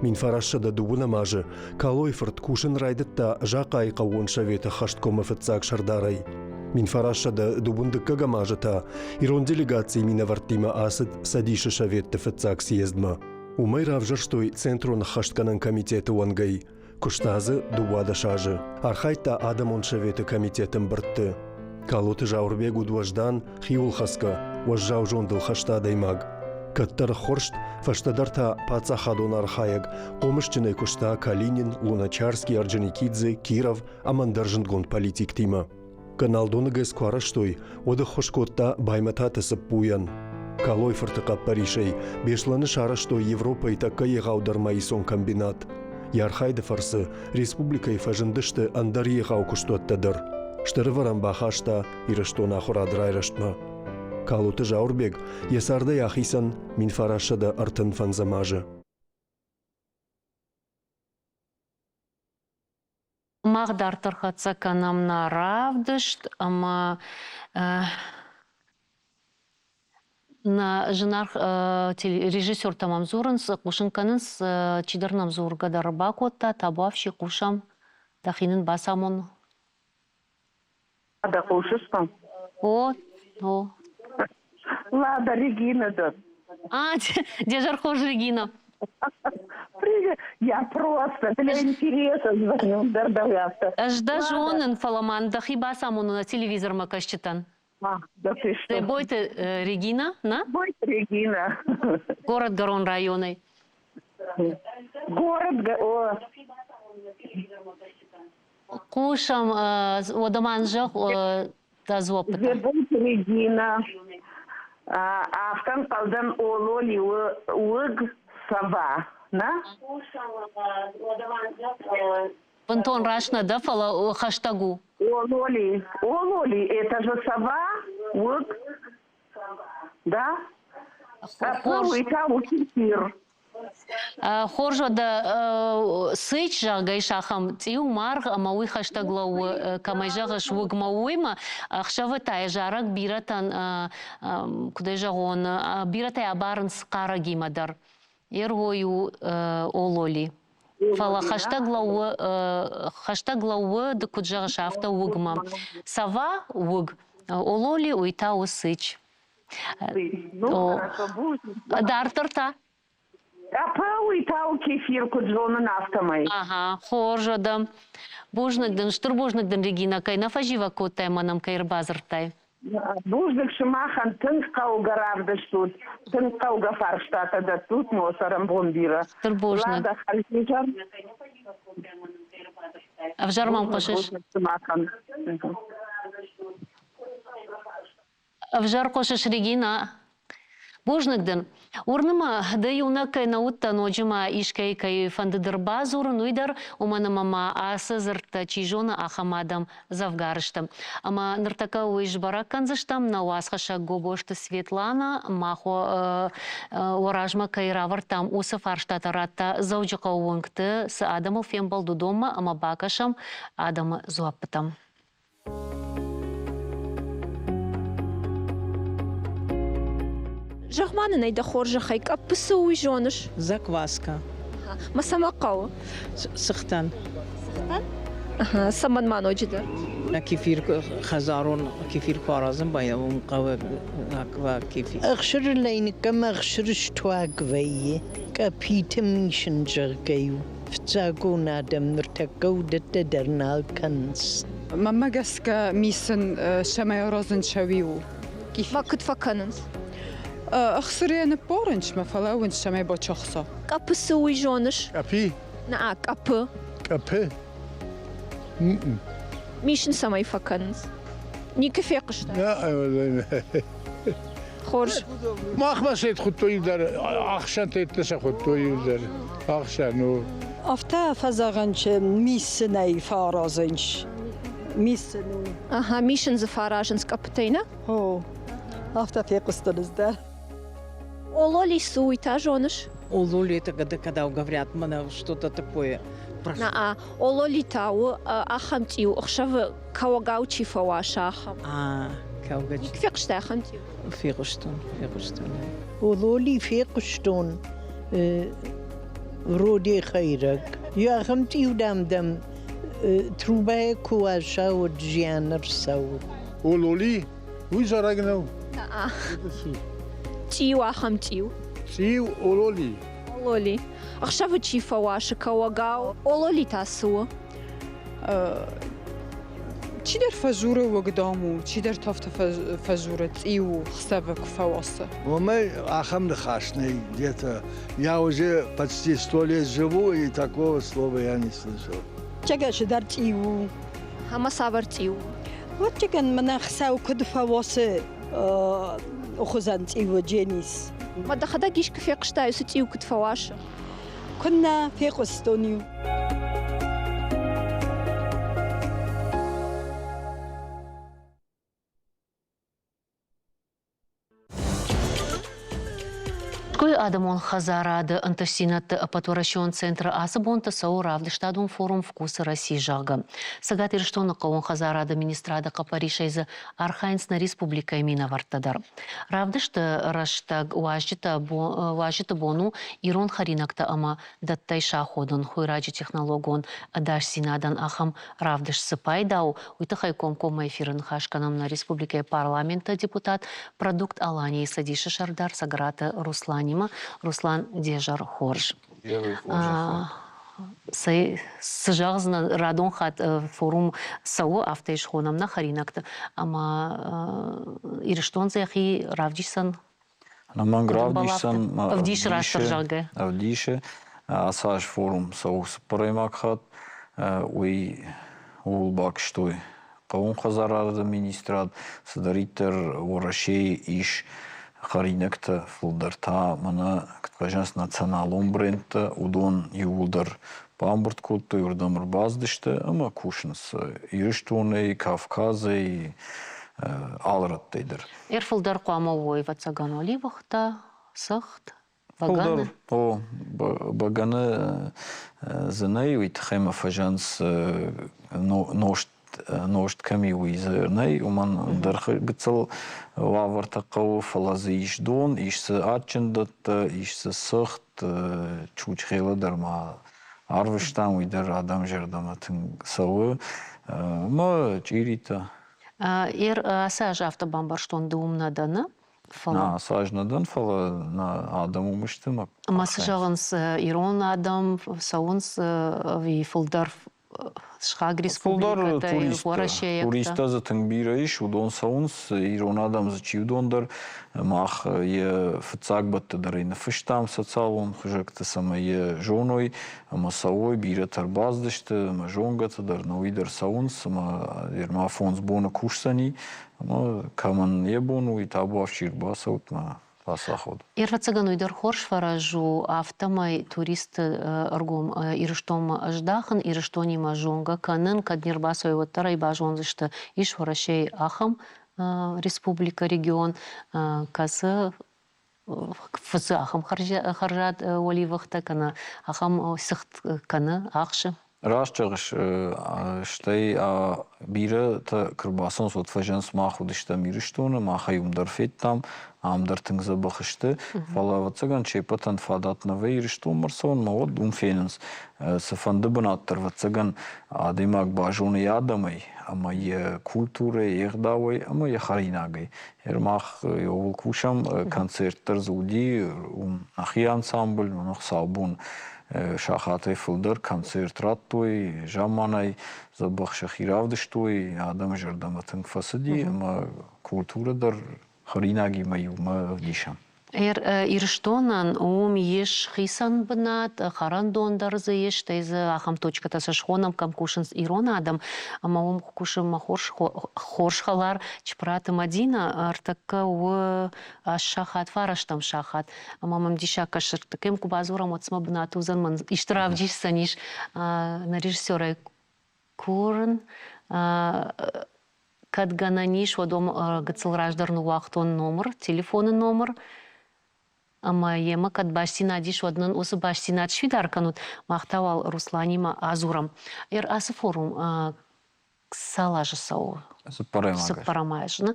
[SPEAKER 5] 1909 азы Калойы-фырт кусын райдыдта Захъайы хъӕууон советы хӕсткомы фыццаг сӕрдарӕй. 1912 азы та ирон делегацийы минӕвӕрттимӕ ацыд Цӕдисы Советты фыццаг съездмӕ. Уымӕй равзӕрстой Центрон ӕххӕстгӕнӕн комитеты уӕнгӕй. Куыста дзы 12 азы. Архайдта Адӕмон советы комитеты ӕмбырдты. Калоты Зауырбег уыд уӕздан, хиуылхӕцгӕ, уӕззау зондыл хӕст адӕймаг. Кӕддӕр ӕххуырст, фӕстӕдӕр та паддзахадон архайӕг, хъомысджынӕй куыста Калинин, Луначарский, Орджоникидзе, Киров ӕмӕ ӕндӕр зындгонд политиктимӕ. Каналдоны ГЭС куы арӕзтой, уӕд ӕххуыс кодта Баймӕтаты Цыппуйӕн. Калой-фырты хъӕппӕрисӕй Беслӕны сарӕзтой Европӕйы тӕккӕ егъаудӕр маисон комбинат. Йӕ архайды фӕрцы республикӕйы фӕзындысты ӕндӕр егъау куыстуӕттӕ дӕр. Стыр ӕвӕрӕн бахаста Ирыстоны ахуырады райрӕзтмӕ. Калоты Зауырбег йӕ цардӕй ахицӕн 1935 азы.
[SPEAKER 1] Мах дарддӕр хӕццӕ кӕнӕм нӕ равдыст ӕмӕ нӕ зынаргъ режиссертӕ мӕм дзурынц, хъусын кӕнынц, чидӕр нӕм дзургӕ дӕр бакодта, табуафси хъусӕм, дӕхи нын бацамон.
[SPEAKER 6] Дӕ хъусыс мӕм?
[SPEAKER 1] О, о.
[SPEAKER 6] Лада, Регина дӕн.
[SPEAKER 1] А, де зӕр хорз, Регина.
[SPEAKER 6] Привет. Я просто для интереса звоню. Дӕр
[SPEAKER 1] Ӕз дӕ зонын, фӕлӕ ма дӕхи бацамонын нӕ телевизормӕ кӕсджытӕн.
[SPEAKER 6] А, да ты что?
[SPEAKER 1] Бойты Регина, на?
[SPEAKER 6] Бойты Регина.
[SPEAKER 1] Город Горон районӕй.
[SPEAKER 6] Город, о.
[SPEAKER 1] Хъусӕм, уӕдӕ ма зӕгъ дӕ дзуаппытӕ.
[SPEAKER 6] Зебойты Регина, афтӕ ӕнхъӕлдӕн Ололи уыг сова, на?
[SPEAKER 1] Бынтон раст нӕ дӕ, фӕлӕ хӕстӕг у.
[SPEAKER 6] Ололи, Ололи, это же сова, уыг, да?
[SPEAKER 1] Хорз.
[SPEAKER 6] Уый та у кефир.
[SPEAKER 1] Хорз уӕдӕ сыч, зӕгъгӕ, ис ахӕм цъиу, маргъ ӕмӕ уый хӕстӕг лӕууы, кӕмӕй зӕгъыс, уыгмӕ уыимӕ. Ӕхсӕвы та йӕ зарӕг бирӕтӕн, куыд ӕй зӕгъон, бирӕтӕ абарынц хъарӕгимӕ дӕр. Ергой у ололи. Фӕлӕ хӕстӕг лӕууы, хӕстӕг лӕууы, ды куыд зӕгъыс, афтӕ уыгмӕ. Сова уыг, ололи уый та у сыч.
[SPEAKER 6] Ну, хорошо, будет.
[SPEAKER 1] Дарддӕр та?
[SPEAKER 6] Уый та у кефир, куыд зонын, афтӕмӕй.
[SPEAKER 1] Ага, хорз адӕм. Бузныг дын, стыр бузныг дын, Регина, кӕй нӕ фӕзивӕг кодтай ӕмӕ нӕм кӕй ӕрбадзырдтай.
[SPEAKER 6] Бузныг сымахӕн, тынг хъӕугӕ равдыстут, тынг хъӕугӕ фарстатӕ дӕттут, но цӕрӕнбон бирӕ.
[SPEAKER 1] Стыр бузныг.
[SPEAKER 6] Лада, хӕрзизӕр.
[SPEAKER 1] Ӕвзӕр мӕм хъусыс?
[SPEAKER 6] Бузныг сымахӕн.
[SPEAKER 1] Ӕвзӕр хъусыс, Регина? Бузныг дын. Уырны мӕ, дӕ иунӕг кӕй нӕ уыдтӕ, ноджы ма искӕй кӕй фӕндыд ӕрбадзурын, уый дӕр, уымӕн ӕмӕ ма ацы дзырдтӕ, чи зоны, ахӕм адӕм дзӕвгар сты. Ӕмӕ ныртӕккӕ уый сбӕрӕг кӕндзыстӕм, нӕ уацхӕссӕг Гобозты Светлана мах уӕ размӕ кӕй равӕрдтам, уыцы фарстатӕ радта Дзӕуджыхъӕуы уынгты, цы адӕмыл фембӕлд, уыдонмӕ ӕмӕ бакӕсӕм адӕмы дзуаппытӕм.
[SPEAKER 7] Зӕгъ-ма нын ӕй дӕ хорзӕхӕй, къӕппы цы у, уый зоныс?
[SPEAKER 8] Закваска.
[SPEAKER 7] Мӕ цӕмӕ хъӕуы?
[SPEAKER 8] Цыхтӕн.
[SPEAKER 7] Цыхтӕн? Цӕмӕн ма ноджыдӕр?
[SPEAKER 8] Кефир хӕдзарон кефир куы аразын уым хъӕуы кефир.
[SPEAKER 9] Ӕхсыры лӕйныккӕм ӕхсыры стуаг вӕййы, къӕпиты мисын, зӕгъгӕ-иу Фыццагон адӕм ныртӕккӕ уыдӕттӕ дӕр нал кӕнынц.
[SPEAKER 10] Мӕнмӕ гӕсгӕ мисын цӕмӕй аразын цӕуи у.
[SPEAKER 7] Ма куыд фӕкӕнынц?
[SPEAKER 10] Ӕхсырӕй ныппарынц мӕ, фӕлӕууынц, цӕмӕй бачахса.
[SPEAKER 7] Къӕпы цы уый зоныс?
[SPEAKER 11] Къӕпи?
[SPEAKER 7] Нӕ, къӕпы.
[SPEAKER 11] Къӕпы?
[SPEAKER 7] Мисын цӕмӕй фӕкӕнынц? Никуы фехъуыстай? Хорз.
[SPEAKER 11] Махмӕ сӕ хуыдтой дӕр, ӕхсӕнтӕ сӕ хуыдтой дӕр, ӕхсӕн.
[SPEAKER 12] Афтӕ фӕзӕгъынч миссынӕй фӕаразынч. Миссын у.
[SPEAKER 7] Ага, мисын дзы фӕаразынц къӕппытӕй, нӕ?
[SPEAKER 12] О, афтӕ фехъуыстон ӕз дӕр.
[SPEAKER 7] Ололи цы уый та зоныс?
[SPEAKER 8] Ололи это когда, когда говорят, мана что-то такое.
[SPEAKER 7] На, ололи та у ахӕм цъиу, ӕхсӕвы кӕуӕгау чи фӕуаса, ахӕм.
[SPEAKER 8] А, кӕугӕ.
[SPEAKER 7] Фехъуыстай ахӕм цъиу?
[SPEAKER 8] Фехъуыстон, фехъуыстон.
[SPEAKER 9] Ололи фехъуыстон роде хӕйрӕг. Ахӕм цъиу дам дӕм трубӕйы куы уаса, уӕд зиан ӕрцӕуы.
[SPEAKER 11] Ололи? Уый зарӕг нӕу.
[SPEAKER 7] Цъиу ахӕм цъиу.
[SPEAKER 11] Цъиу ололи.
[SPEAKER 7] Ололи. Ӕхсӕвы чи фӕуасы кӕуӕгау, ололи та цы у?
[SPEAKER 10] Чидӕр фӕзуры уӕгдам у, чидӕр та афтӕ фӕзуры цъиу хсӕвы куы фӕуасы.
[SPEAKER 13] Уымӕй ахӕм ныхас нӕй где-то. Я уже почти 100 лет живу, и такого слова я не слышал.
[SPEAKER 12] Чегӕсы дӕр цъиу у.
[SPEAKER 7] Ӕмӕ цавӕр цъиу?
[SPEAKER 12] Уӕдчегӕн мӕнӕ хсӕв куыд фӕуасы хуызӕн цъиуы Дженис.
[SPEAKER 7] Ма дӕхӕдӕг искуы фехъуыстай, уыцы цъиу куыд фӕуасы?
[SPEAKER 12] Куыннӕ фехъуыстон-иу.
[SPEAKER 1] Мӕскуыйы адӕмон хӕдзарады ӕнтыстдзинӕдты ӕппӕтуӕрӕсеон центры ацы бонты цӕуы равдыстадон форум «Вкусы России», зӕгъгӕ. Цӕгат Ирыстоны хъӕууон хӕдзарады министрады хъӕппӕрисӕй дзы архайынц нӕ республикӕйы минӕвӕрттӕ дӕр. Равдысты рӕстӕг уазджыты бон у ирон хӕринӕгтӕ ӕмӕ дӕттӕй саходын хойраджы технологон ӕдасдзинадӕн ахӕм равдыст цы пайда у, уый тыххӕй комкоммӕ эфиры ныхас кӕнӕм нӕ республикӕйы парламенты депутат, продукт Аланийы цӕдисы сӕрдар Цӕгӕраты Русланимӕ. Руслан, де зӕр хорз. Цы зӕгъдзынӕн, радон хатт форум цӕуы, афтӕ схонӕм нӕ хӕринӕгты, ӕмӕ Ирыстон дзы йӕхи равдисдзӕн.
[SPEAKER 14] Ӕнӕмӕнг равдисдзӕн.
[SPEAKER 1] Ӕвдисы растдӕр, зӕгъгӕ.
[SPEAKER 14] Ӕвдисы. Ацы аз форум цӕуы цыппӕрӕймаг хатт. Уый ууыл бакуыстой хъӕууон хӕдзарады министрад, цыдӕриддӕр Уӕрӕсейы ис хӕринӕгтӕ, фылдӕр та мӕнӕ куыд фӕзынынц националон брендтӕ, уыдон иууылдӕр бамбырд кодтой, уырдӕм ӕрбацыдысты ӕмӕ кусынц Ирыстонӕй, Кавказӕй, алы рӕттӕй дӕр.
[SPEAKER 1] Ӕрфылдӕр хъуамӕ уой, ӕвӕццӕгӕн, оливӕгтӕ, цыхт,
[SPEAKER 14] Фылдӕр, о, бӕгӕны дзы нӕй, уый тыххӕй мӕ фӕзӕнц нозт, нозт кӕм и, уый дзы нӕй, уымӕн ӕндӕр гыццыл уавӕртӕ хъӕуы, фӕлӕ дзы ис дон, ис дзы адджын дӕттӕ, ис дзы цыхт, чучхела дӕр ма арвыстам, уый дӕр адӕм зӕрдӕмӕ тынг цӕуы, ӕмӕ чъиритӕ.
[SPEAKER 1] Ацы аз афтӕ бамбӕрстон, ды уым нӕ дӕ, нӕ?
[SPEAKER 14] Фӕлӕ ацы аз нӕ дӕн, фӕлӕ нӕ адӕм уым сты мӕ
[SPEAKER 1] Ӕмӕ цы зӕгъынц, ирон адӕм цӕуынц ӕви фылдӕр сыхаг республикӕтӕй, уӕрӕсейӕгтӕ?
[SPEAKER 14] Туристтӕ дзы тынг бирӕ ис, уыдон цӕуынц, ирон адӕм дзы чи уыдон дӕр. Мах йӕ фыццаг бӕтты дӕр ӕй ныффыстам социалон хызӕгты, цӕмӕй йӕ зоной ӕмӕ цӕуой, бирӕтӕ ӕрбацыдысты ӕмӕ зонгӕтӕ дӕр, науи дӕр цӕуынц ӕмӕ ма фондз боны кусдзӕни. Ӕмӕ кӕмӕн йӕ бон у, уый табуафси ӕрбацӕут мӕ. Бацаход.
[SPEAKER 1] Ӕвӕццӕгӕн, уый дӕр хорз фӕрӕз у, афтӕмӕй туристты ӕргом Ирыстонмӕ ӕздахын, Ирыстонимӕ зонгӕ кӕнын, кӕд не рбацӕуой, уӕддӕр ӕй базондзысты, ис Уӕрӕсейы ахӕм республикӕ, регион, кӕцы фыцы ахӕм хӕрзад уӕливыхтӕ кӕнӕ ахӕм цыхт кӕны, ахсы.
[SPEAKER 14] Раст зӕгъыс, стӕй бирӕтӕ куы рбацӕуынц, уӕд фӕзӕгъынц, мах уыдыстӕм Ирыстоны, мах ӕй уым дӕр федтам, ам дӕр тынг дзӕбӕх сты. Фӕлӕ, ӕвӕццӕгӕн, се ппӕтӕн фадат нӕ вӕййы Ирыстонмӕ ӕрцӕуынмӕ, уӕд уым фенынц. Цыфӕнды бынат дӕр, ӕвӕццӕгӕн, адӕймаг базоны йӕ адӕмӕй ӕмӕ йӕ культурӕйӕ, йе гъдауӕй ӕмӕ йӕ хӕринагӕй. Мах ууыл кусӕм, концерт дӕр дзы уыди, уым нӕхи ансамбль, мӕнӕ хуыцаубон сахатӕй фылдӕр концерт радтой, замманай дзӕбӕх сӕхи равдыстой, адӕмы зӕрдӕмӕ тынг фӕцыди ӕмӕ культурӕ дӕр хӕринагимӕ иумӕ ӕвдисӕм.
[SPEAKER 1] Ирыстонӕн уым ис хицӕн бынат, хӕрӕндон дӕр дзы ис, стӕй дзы ахӕм точкӕтӕ цы схонӕм, кӕм кусынц ирон адӕм. Ӕмӕ уым кусы мӕ хорз хӕлар Чпраты Мадинӕ, ӕртӕккӕ у аст сахат, фарӕстӕм сахат. Ӕмӕ мӕм диссаг кӕсы, кӕм куы бадзурӕм, уӕд цыма бынат уыдзӕн, мӕн исты равдисдзӕнис нӕ режиссерӕй курын. Кӕд гӕнӕн ис, уӕд уым гыццыл раздӕр ныууагътон номыр, телефоны номыр. Ӕмӕ йемӕ кӕд бастдзинад ис, уӕд нын уыцы бастдзинад сфидар кӕнут. Мах та уал Русланимӕ адзурӕм. Ацы форум цал азы цӕуы?
[SPEAKER 14] Цыппӕрӕм
[SPEAKER 1] азы. Цыппӕрӕм азы.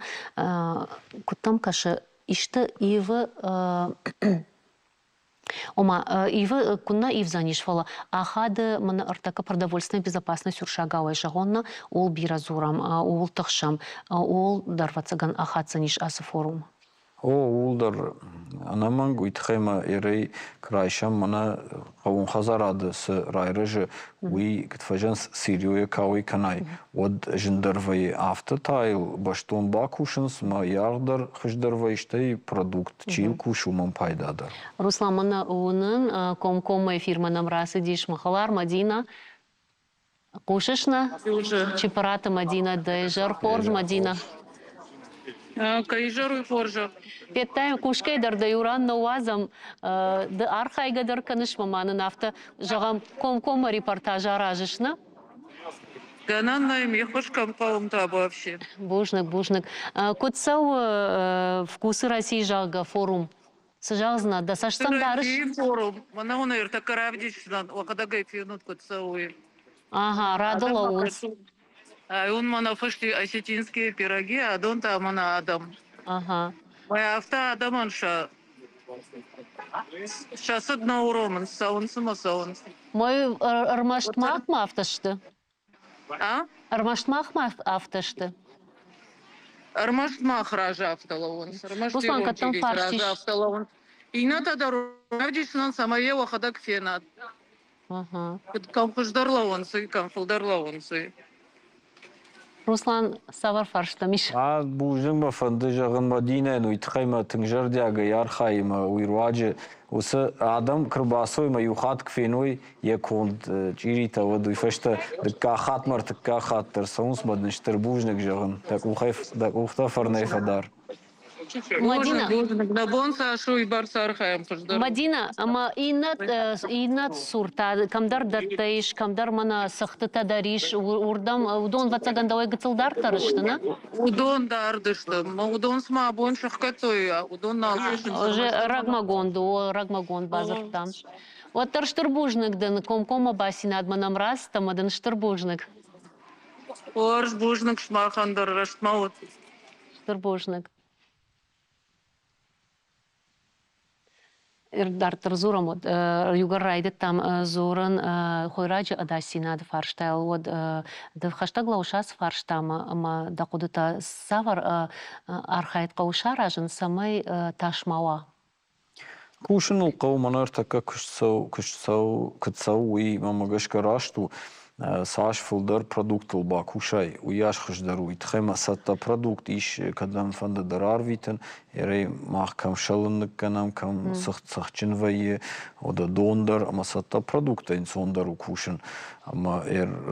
[SPEAKER 1] Куыд дӕм кӕсы, исты ивы Ома, ивы куыннӕ ивдзӕнис, фӕлӕ ахады мын ӕртӕккӕ продовольственная безопасность урсагауӕй зӕгъон нӕ, ууыл бирӕ дзурӕм, ууыл тыхсӕм, ууыл дӕр, ӕвӕццӕгӕн, ахаддзӕнис ацы форум.
[SPEAKER 14] О, ууыл дӕр ӕнӕмӕнг, уый тыххӕй ма ерӕй куы райсӕм мӕнӕ хъӕууон хӕдзарады цы райрӕзы, уый куыд фӕзӕгъынц, сырьёйӕ кӕуӕй кӕнай, уӕд зындӕр вӕййы. Афтӕ та йыл бӕстон бакусынц ӕмӕ йӕ аргъ дӕр хуыздӕр вӕййы, стӕй продукт, чи йыл кусы, уымӕн пайда дӕр.
[SPEAKER 1] Руслан, мӕнӕ уынын, комкоммӕ эфирмӕ нӕм рацыдис мӕ хӕлар Мадина. Хъусыс нӕ? Чепыраты Мадина, дӕ изӕр хорз, Мадина.
[SPEAKER 15] Кӕй изӕр уый хорзӕх.
[SPEAKER 1] Федтай, хъусгӕ дӕр дӕ иу ран нӕ уадзӕм. Ды архайгӕ дӕр кӕныс, мӕ нын афтӕ, зӕгъӕм, комкоммӕ репортаж аразыс, нӕ?
[SPEAKER 15] Гӕнӕн нӕй, ме ххуыс кӕм хъӕуы та вообще.
[SPEAKER 1] Бузныг, бузныг. Куыд цӕуы Вкусы России, зӕгъгӕ, форум? Цы зӕгъдзынӕ, дӕ цӕст сӕм дарыс?
[SPEAKER 15] Российы форум. Мӕнӕ уын ӕртӕккӕ равдисдзынӕн, уӕхӕдӕг ӕй фенут, куыд цӕуы.
[SPEAKER 1] Ага, рады лӕууынц.
[SPEAKER 15] Ай уын мӕнӕ фысти осетинские пироги, адон та мӕнӕ адӕм.
[SPEAKER 1] Ага.
[SPEAKER 15] Мӕ афтӕ адӕмӕн сӕ сӕ цыд нӕ уромынц, цӕуынц ӕмӕ цӕуынц.
[SPEAKER 1] Мой ӕрмӕст махмӕ афтӕ сты?
[SPEAKER 15] А?
[SPEAKER 1] Ӕрмӕст махмӕ афтӕ сты?
[SPEAKER 15] Ӕрмӕст мах разы афтӕ лӕууынц. Ӕрмӕст
[SPEAKER 1] Руслан,
[SPEAKER 15] ирон
[SPEAKER 1] кӕд дӕм
[SPEAKER 15] чъирийы
[SPEAKER 1] фарст
[SPEAKER 15] разы
[SPEAKER 1] ис?
[SPEAKER 15] афтӕ лӕууынц. Иннӕтӕ дӕр равдисынӕн, цӕмӕй йӕ уӕхӕдӕг фенат. Куыд кӕм хуыздӕр лӕууынц, уый, кӕм фылдӕр лӕууынц, уый.
[SPEAKER 1] Руслан, цавӕр фарстам ис?
[SPEAKER 14] Бузныг мӕ фӕнды зӕгъын Мадинӕйӕн, уый тыххӕй мӕ тынг зӕрдиагӕй архайы ӕмӕ уый руаджы уыцы адӕм куы рбацӕуой ӕмӕ иу хатт куы феной йӕ конд чъиритӕ, уӕд уый фӕстӕ дыккаг хатт ма ӕртыккаг хатт дӕр цӕуынц мӕ дын стыр бузныг зӕгъын. Дӕ къухӕй дӕ къухтӕ фӕрнӕй фӕдар.
[SPEAKER 1] Мадина,
[SPEAKER 15] Нӕ бон цас у, уыйбӕрц архайӕм хуыздӕр.
[SPEAKER 1] Мадина, ӕмӕ иннӕ цур та кӕмдӕр дӕттӕ ис, кӕмдӕр мӕнӕ цӕхтытӕ дӕр ис, уырдӕм уыдон ӕвӕццӕгӕн дӕуӕй гыццыл дарддӕр сты, нӕ?
[SPEAKER 15] Уыдон дард сты. Уыдон цыма абон сӕхгӕдтой, уыдон нал кусынц.
[SPEAKER 1] Рӕгмӕгонд у, рӕгмӕгонд бадзырдта. Уӕддӕр стыр бузныг дын, комкоммӕ бацинадмӕ нӕм рацыд ӕмӕ дын стыр бузныг.
[SPEAKER 15] Хорз, бузныг сымахӕн дӕр, рӕстмӕ ут.
[SPEAKER 1] Стыр бузныг. Дарддӕр дзурӕм, уӕд иугӕр райдыдтам дзурын хойраджы ӕдасдзинады фарстайыл, уӕд ды хӕстӕг лӕууыс ацы фарстамӕ ӕмӕ дӕ хъуыдытӕ цавӕр архайд хъӕуы саразын, цӕмӕй тас ма уа?
[SPEAKER 14] Кусын ыл хъӕуы, мӕнӕ ӕртӕккӕ куыст цӕуы, куыст цӕуы, куыд цӕуы, уый мӕмӕ гӕсгӕ раст у. Цас фылдӕр продуктыл бакусай, уыйас хуыздӕр у. Уый тыххӕй ма цӕттӕ продукт ис, кӕдӕмфӕнды дӕр арвитын. Ерӕй мах кӕм сӕлын ныккӕнӕм, кӕм цыхт цӕхджын вӕййы, уӕдӕ дон дӕр ӕмӕ цӕттӕ продукттӕй ӕнцондӕр у кусын. Ӕмӕ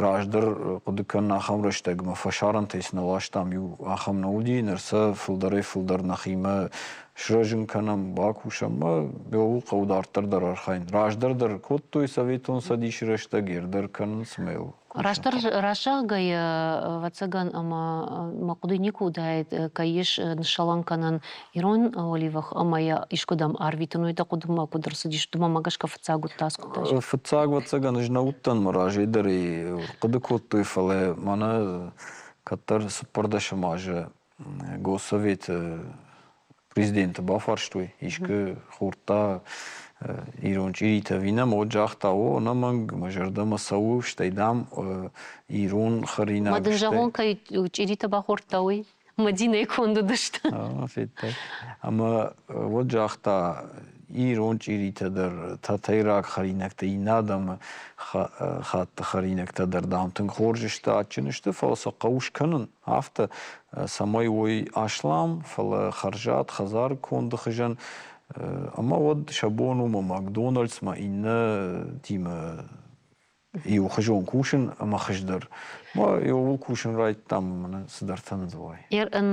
[SPEAKER 14] раздӕр хъуыды кӕнын ахӕм рӕстӕгмӕ фӕсарӕнтӕй цы нӕ ластам, иу ахӕм нӕ уыди, ныр сӕ фылдӕрӕй-фылдӕр нӕхимӕ. сырӕзын кӕнӕм, бакусӕм ӕмӕ ууыл хъӕуы дарддӕр дӕр архайын. Раздӕр дӕр кодтой Советон Цӕдисы рӕстӕг, ир дӕр кӕнынц ӕмӕ йыл
[SPEAKER 1] Растдӕр раззагъгӕйӕ, ӕвӕццӕгӕн, ӕмӕ мӕ хъуыды никуы уыдаид, кӕй ис ныссӕлӕн кӕнӕн ирон уӕливых ӕмӕ йӕ искуыдӕм арвитын, уый дӕ хъуыдымӕ куыд ӕрцыдис? Дымӕмӕ гӕсгӕ фыццаг уыдтӕ ацы хъуыддаджы?
[SPEAKER 14] Фыццаг, ӕвӕццӕгӕн, ӕз нӕ уыдтӕн, мӕ разӕй дӕр ӕй хъуыды кодтой, фӕлӕ мӕнӕ кӕддӕр цыппӕрдӕсӕм азы Госсоветы президенты бафарстой, искуы хордта ирон чъиритӕ ӕви нӕ, уӕд загъта, о, ӕнӕмӕнг, мӕ зӕрдӕмӕ цӕуы, стӕй, дам, ирон хӕринаг.
[SPEAKER 1] Ма дын зӕгъон, кӕй чъиритӕ бахордта, уый? Мадинӕйы конд уыдысты.
[SPEAKER 14] Федтай. Ӕмӕ уӕд загъта, ирон чъиритӕ дӕр, тӕтӕйраг хӕринӕгтӕ, иннӕ адӕмы хатты хӕринӕгтӕ дӕр, дам, тынг хорз сты, адджын сты, фӕлӕ сӕ хъӕуы скӕнын афтӕ, цӕмӕй уой аслам, фӕлӕ хӕрзад, хӕдзары конды хуызӕн. Ӕмӕ уӕд сӕ бон у Макдональдсмӕ иннӕтимӕ иухуызон кусын ӕмӕ хуыздӕр. Иууыл кусын райдыдтам ӕмӕ цыдӕртӕ ныдзуай.
[SPEAKER 1] Ын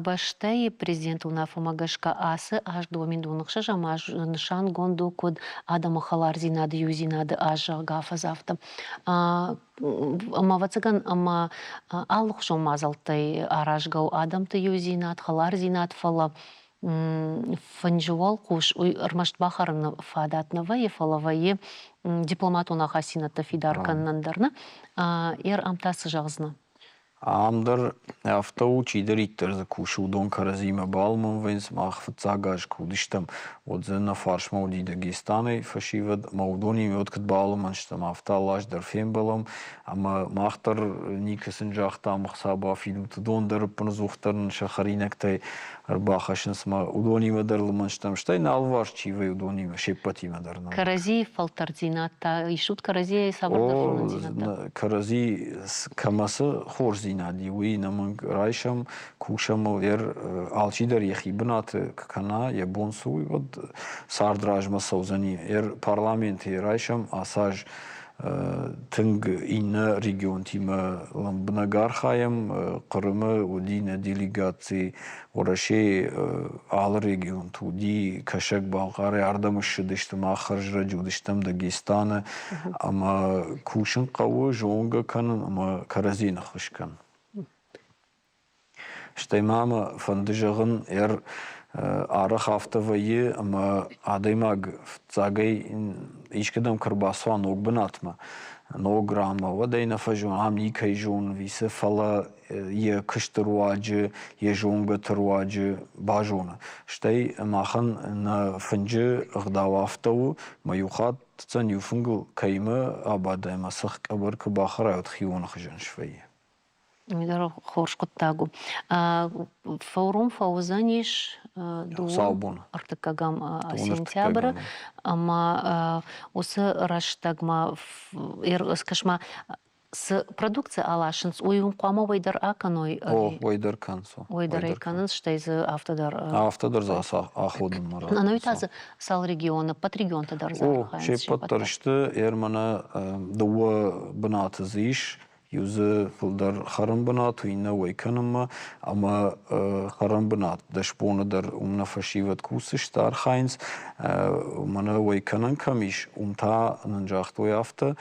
[SPEAKER 1] бӕстӕйы президенты уынаффӕмӕ гӕсгӕ ацы аз 2006 аз нысангонд у куыд адӕмы хӕлардзинады иудзинады аз, зӕгъгӕ, афӕдз афтӕ. Ӕмӕ, ӕвӕццӕгӕн, ӕмӕ алыхуызон мадзӕлттӕй аразгӕ у адӕмты иудзинад, хӕлардзинад, фӕлӕ фынджы уӕлхъус уый ӕрмӕст бахӕрыны фадат нӕ вӕййы, фӕлӕ вӕййы дипломатон ахастдзинӕдтӕ фидар кӕнынӕн дӕр нӕ. Ер ам та цы зӕгъдзынӕ?
[SPEAKER 14] Ам дӕр афтӕ у, чидӕриддӕр дзы кусы, уыдон кӕрӕдзимӕ балымӕн вӕййынц. Мах фыццаг аз куы уыдыстӕм, уӕд дзы нӕ фарсмӕ уыди Дагестанӕй фӕсивӕд ӕмӕ уыдонимӕ уӕд куыд балымӕн стӕм, афтӕ алы аз дӕр фембӕлӕм. Ӕмӕ мах дӕр никуы сын загътам, ӕхца бафидут, уыдон дӕр ӕппынӕдзухдӕр нын сӕ хӕринӕгтӕй ӕрбахӕссынц ӕмӕ уыдонимӕ дӕр лымӕн стӕм, стӕй нӕ алыварс чи вӕййы, уыдонимӕ се ппӕтимӕ дӕр.
[SPEAKER 1] Кӕрӕдзийы фӕлтӕрддзинад та исут кӕрӕдзийӕ цавӕрдӕр зонындзинӕдтӕ?
[SPEAKER 14] Кӕрӕдзи кӕмӕ цы хорздзинад и, уый ӕнӕмӕнг райсӕм, кусӕм ыл. Алчидӕр йӕхи бынаты куы кӕна, йӕ бон цы у, уӕд цард размӕ цӕудзӕни. Парламенты райсӕм ацы аз тынг иннӕ регионтимӕ лӕмбынӕг архайӕм. Хъырымы уыди нӕ делегаци, Уӕрӕсейы алы регионты уыди, Кӕсӕг-Балхъарӕй ардӕм ссыдысты, мах хӕрзрӕджы уыдыстӕм Дагестаны ӕмӕ кусын хъӕуы, зонгӕ кӕнын ӕмӕ кӕрӕдзийы ныххуыс кӕнын. Стӕй ма мӕ фӕнды зӕгъын, арӕх афтӕ вӕййы, ӕмӕ адӕймаг фыццагӕй искӕдӕм куы ӕрбацӕуа ног бынатмӕ, ног ранмӕ, уӕд ӕй нӕ фӕзоны, ам никӕй зоны, вицы, фӕлӕ йӕ куысты руаджы, йӕ зонгӕты руаджы базоны. Стӕй махӕн нӕ фынджы ӕгъдау афтӕ у, мӕ иу хатт иу фынгыл кӕимӕ абадай ӕмӕ цыхт къӕбӕр куы бахӕрай, уӕд хионы хуызӕн свӕййы.
[SPEAKER 1] Уый дӕр хорз хъуыддаг у. Форум фӕуыдзӕнис дыууын ӕртыккӕгӕм сентябры ӕмӕ уыцы рӕстӕгмӕ скӕс-ма, цы продукци аласынц, уый уым хъуамӕ уӕй дӕр акӕной?
[SPEAKER 14] О, уӕй дӕр кӕнынц.
[SPEAKER 1] Уӕй дӕр ӕй кӕнынц, стӕй дзы афтӕ дӕр.
[SPEAKER 14] Афтӕ дӕр дзы аходынмӕ
[SPEAKER 1] Ӕнӕуи та дзы цал регионы, ӕппӕт регионтӕ дӕр дзы архайынц?
[SPEAKER 14] О, се ппӕт дӕр сты. Ерманы дыууӕ бынаты дзы ис. Иу дзы фылдӕр хӕрӕн бынат у, иннӕ уӕй кӕнынмӕ. Ӕмӕ хӕрӕн бынат 10 боны дӕр уым нӕ фӕсивӕд кусдзысты, архайынц. Мӕнӕ уӕй кӕнӕн кӕм ис, уым та нын загътой афтӕ,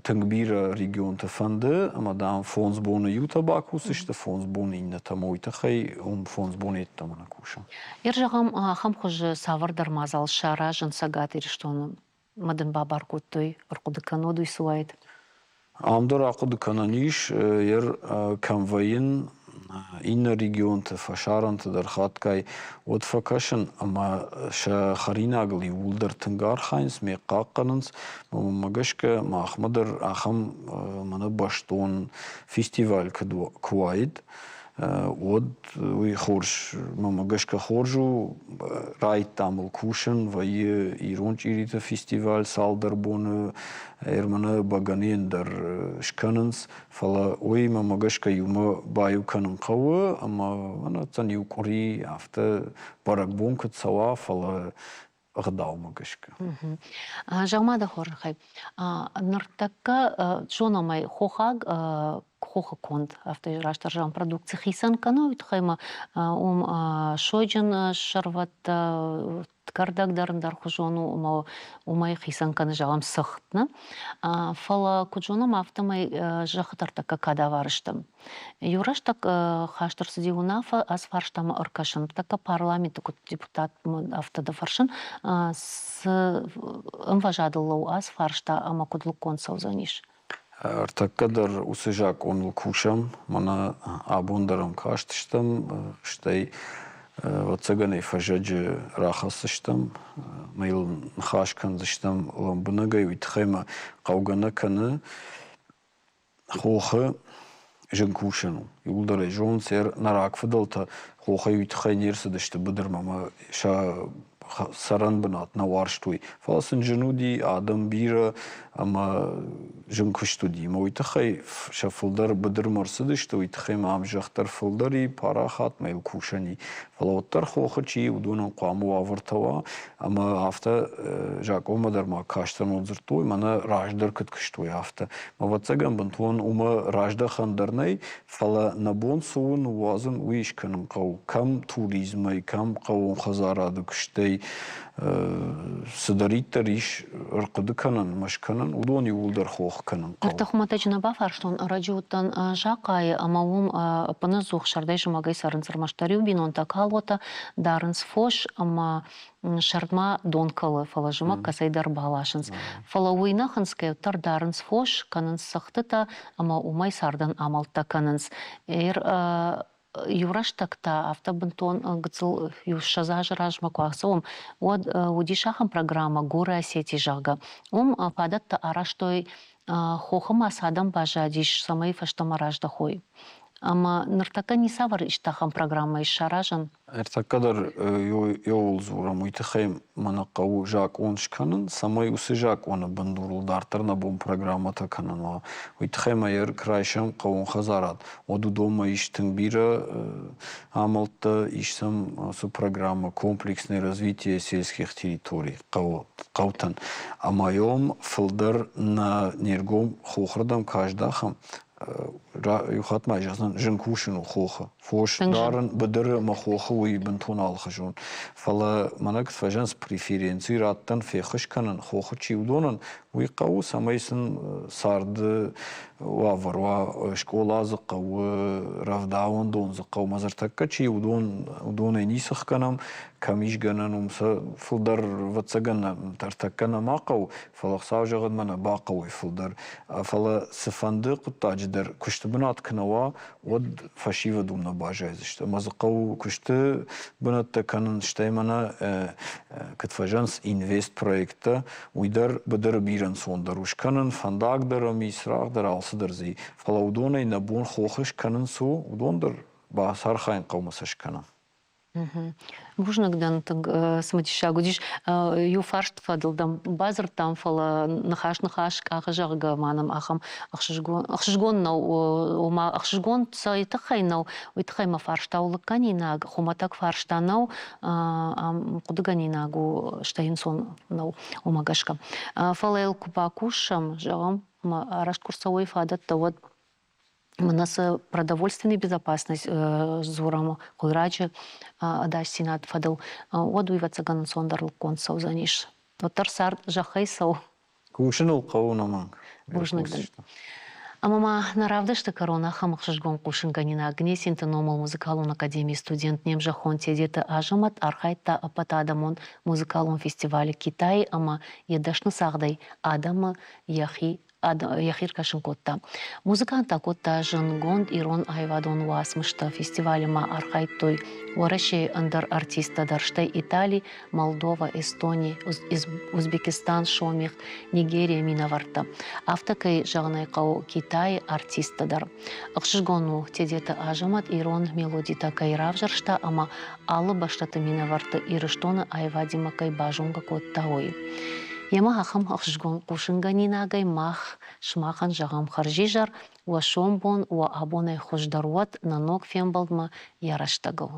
[SPEAKER 14] тынг бирӕ регионты фӕнды, ӕмӕ, дам, 5 боны иутӕ бакусдзысты, 5 боны иннӕтӕ, ӕмӕ уый тыххӕй уым 5 боны йеддӕмӕ нӕ кусӕм.
[SPEAKER 1] Ир, зӕгъӕм, ахӕм хуызы цавӕрдӕр мадзал саразын Цӕгат Ирыстоны ма дын бабар кодтой, ӕрхъуыды кӕнод, уый цы уаид?
[SPEAKER 14] Ам дӕр ахъуыды кӕнӕн ис, ер кӕм вӕййын, иннӕ регионты, фӕсарӕнты дӕр хатгай уӕд фӕкӕсын ӕмӕ сӕ хӕринагыл иууылдӕр тынг архайынц, ме хъахъхъӕнынц. Уымӕ гӕсгӕ махмӕ дӕр ахӕм мӕнӕ бӕстон фестиваль куы уаид, уӕд уый хорз, мӕнмӕ гӕсгӕ хорз у. Райдтам ыл кусын, вӕййы ирон чъириты фестиваль цалдӕр боны, Ерманы бӕгӕныйӕн дӕр скӕнынц, фӕлӕ уый мӕнмӕ гӕсгӕ иумӕ баиу кӕнын хъӕуы ӕмӕ ӕнӕцӕн иу къуыри афтӕ бӕрӕгбон куыд цӕуа, фӕлӕ ӕгъдаумӕ гӕсгӕ.
[SPEAKER 1] Зӕгъ-ма дӕ хорзӕхӕй, ныртӕккӕ зонӕм ӕй, хохаг. хохы конд, афтӕ растдӕр зӕгъӕм, продукци хицӕн кӕны, уый тыххӕй ма уым сойджын сӕрвӕттӕ, кӕрдӕг дӕр ӕндӕрхуызон у ӕмӕ уымӕй хицӕн кӕны, зӕгъӕм, цыхт. Нӕ? Фӕлӕ куыд зонӕм, афтӕмӕй зӕххы тӕртӕккӕ кадавар сты. Иу рӕстӕг хаст ӕрцыди уынаффӕ ацы фарстамӕ ӕркӕсын. Тӕккӕ парламенты куыд депутат афтӕ дӕ фӕрсын, цы ӕмвӕзадыл лӕууы ацы фарста ӕмӕ куыд лыггонд цӕудзӕнис?
[SPEAKER 14] Ӕртӕккӕ дӕр уыцы закъоныл кусӕм, мӕнӕ абон дӕр ӕм кастыстӕм, стӕй ӕвӕццӕгӕн ӕй фӕззӕджы рахӕсдзыстӕм, ӕмӕ йыл ныхас кӕндзыстӕм лӕмбынӕгӕй, уый тыххӕй мӕ хъӕугӕ нӕ кӕны. Хохы зын кусӕн у. Иууылдӕр ӕй зонынц, нӕ рагфыдӕлтӕ хохӕй уый тыххӕй не рцыдысты быдырмӕ ӕмӕ сӕ цӕрӕн бынат нӕ уарзтой. Фӕлӕ сын зын уыди, адӕм бирӕ ӕмӕ зын куыст уыди. Ӕмӕ уый тыххӕй сӕ фылдӕр быдырмӕ ӕрцыдысты, уый тыххӕй ма ам зӕхх дӕр фылдӕр и, парахат ма йыл кусӕн и. Фӕлӕ уӕддӕр хохы чи и, уыдонӕн хъуамӕ уавӕртӕ уа ӕмӕ афтӕ закъонмӕ дӕр ма кастӕн уӕд дзырдтой, мӕнӕ раздӕр куыд куыстой, афтӕ. Ӕвӕццӕгӕн, бынтон уымӕ раздӕхӕн дӕр нӕй, фӕлӕ нӕ бон цы у ныууадзын, уый скӕнын хъӕуы. Кӕм туризмӕй, кӕм хъӕууон хӕдзарады куыстӕй, цыдӕриддӕр ис ӕрхъуыды кӕнӕн ӕмӕ скӕнӕн, уыдон иууылдӕр хох кӕнын хъӕуы.
[SPEAKER 1] Ӕртӕ хуымӕтӕджы нӕ бафарстон, ӕрӕджы уыдтӕн Захъайы ӕмӕ уым ӕппынӕдзух сӕрдӕй-зымӕгӕй цӕрынц ӕрмӕстдӕр иу бинонтӕ, Калотӕ, дарынц фос ӕмӕ сӕрдмӕ дон кӕлы, фӕлӕ зымӕг кӕцӕйдӕр баласынц. Фӕлӕ уый нӕ хынцгӕ уӕддӕр дарынц фос, кӕнынц цӕгъдтытӕ ӕмӕ уымӕй цардӕн амӕлттӕ кӕнынц. Иу рӕстӕг та афтӕ бынтон гыццыл иу 20 азы размӕ куы ацӕуӕм, уӕд уыдис ахӕм программӕ «Горы Осетии», зӕгъгӕ. Уым фадӕттӕ арӕзтой, хохы ма цы адӕм баззадис, цӕмӕй фӕстӕмӕ раздӕхой. Ӕмӕ ныртӕккӕ ницавӕр исты ахӕм программӕ ис саразӕн?
[SPEAKER 14] Ӕртӕккӕ дӕр еуыл дзурӕм, уый тыххӕй мӕ нӕ хъӕуы закъон скӕнын, цӕмӕй уыцы закъоны бындурыл дарддӕр нӕ бон программӕтӕ кӕнын уа. Уый тыххӕй ма йӕ райсӕм хъӕууон хӕдзарад, уӕд уыдонмӕ ис тынг бирӕ амӕлттӕ, ис сӕм ацы программӕ «Комплексное развитие сельских территорий» хъӕутӕн. Ӕмӕ йӕм фылдӕр нӕ не ргом хохырдӕм куы аздахӕм, иу хатт ма зӕгъдзӕн, зын кусын у хохы. Фос дарын быдыры ӕмӕ хохы уый бынтон алыхуызон. Фӕлӕ мӕнӕ куыд фӕзӕгъынц, преференци раттӕн, феххуыс кӕнын, хохы чи уыдонӕн, уый хъӕуы, цӕмӕй сын царды уавӕр уа, скъола дзы хъӕуы, рӕвдауӕндон дзы хъӕуы. Мӕ ныртӕккӕ чи уыдон, уыдонӕй ницы хгӕнӕм, кӕм ис гӕнӕн, уым сӕ фылдӕр, ӕвӕццӕгӕн, ӕртӕккӕ нӕма хъӕуы, фӕлӕ Хуыцау зӕгъӕд, мӕнӕ бахъӕуой фылдӕр. Фӕлӕ цыфӕнды хъуыддаджы дӕр куысты бынат куы нӕ уа, уӕд фӕсивӕд уым нӕ баззайдзысты. Ӕмӕ дзы хъӕуы куысты бынӕттӕ кӕнын, стӕй мӕнӕ куыд фӕзӕгъынц, инвестпроекттӕ, уый дӕр быдыры бирӕ ӕнцондӕр у скӕнын, фӕндаг дӕр ӕм и, цырагъ дӕр, алцыдӕр дзы и. Фӕлӕ уыдонӕй нӕ бон хохы скӕнын цы у, уыдон дӕр бацархайын хъӕумӕ сӕ скӕнӕм.
[SPEAKER 1] Бузныг дӕн, тынг цымыдисаг уыдис. Иу фарст фӕдыл дӕм бадзырдтам, фӕлӕ ныхас-ныхас къахы, зӕгъгӕ, ма нӕм ахӕм ӕхсызгон, ӕхсызгон нӕу, ома ӕхсызгон цӕй тыххӕй нӕу, уый тыххӕй мӕ фарста у лыггӕнинаг, хуымӕтӕг фарста нӕу, ам хъуыдыгӕнинаг у, стӕй ӕнцон нӕу, уымӕ гӕсгӕ. Фӕлӕ йыл куы бакусӕм, зӕгъӕм, ӕмӕ арӕзт куы рцӕуой фадӕттӕ, уӕд мӕнӕ цы продовольственная безопасность дзурӕм хъуыдраджы ӕдасдзинад фӕдыл, уӕд уый ӕвӕццӕгӕн ӕнцондӕр лыггонд цӕудзӕнис. Уӕддӕр цард зӕххӕй цӕуы.
[SPEAKER 14] Кусын ыл хъӕуы ӕнӕмӕнг.
[SPEAKER 1] Бузныг дын. Ӕмӕ ма нӕ равдысты кӕрон ахӕм ӕхсызгон хъусынгӕнинаг Гнесинты номыл музыкалон академийы студент не мзӕххон Тедеты Азӕмӕт архайдта ӕппӕтадӕмон музыкалон фестивалы Китайы ӕмӕ йӕ дӕсны цагъдӕй адӕмы йӕхи йӕхи ркӕсын кодта. Музыкант акодта зындгонд ирон аивадон уацмыстӕ. Фестивалы ма архайдтой Уӕрӕсейы ӕндӕр артисттӕ дӕр, стӕй Итали, Молдова, Эстони, Узбекистан, Сомих, Нигерийы минӕвӕрттӕ. Афтӕ кӕй зӕгъын ӕй хъӕуы, Китайы артисттӕ дӕр. Ӕхсызгон у, Тедеты Азӕмӕт ирон мелодитӕ кӕй равзӕрста ӕмӕ алы бӕстӕты минӕвӕртты Ирыстоны аивадимӕ кӕй базонгӕ кодта, уый. Йемӕ ахӕм ӕхсызгон хъусынгӕнинагӕй мах сымахӕн зӕгъӕм хӕрзизӕр, уӕ сомбон, уӕ абонӕй хуыздӕр уӕд нӕ ног фембӕлдмӕ йӕ рӕстӕгыл.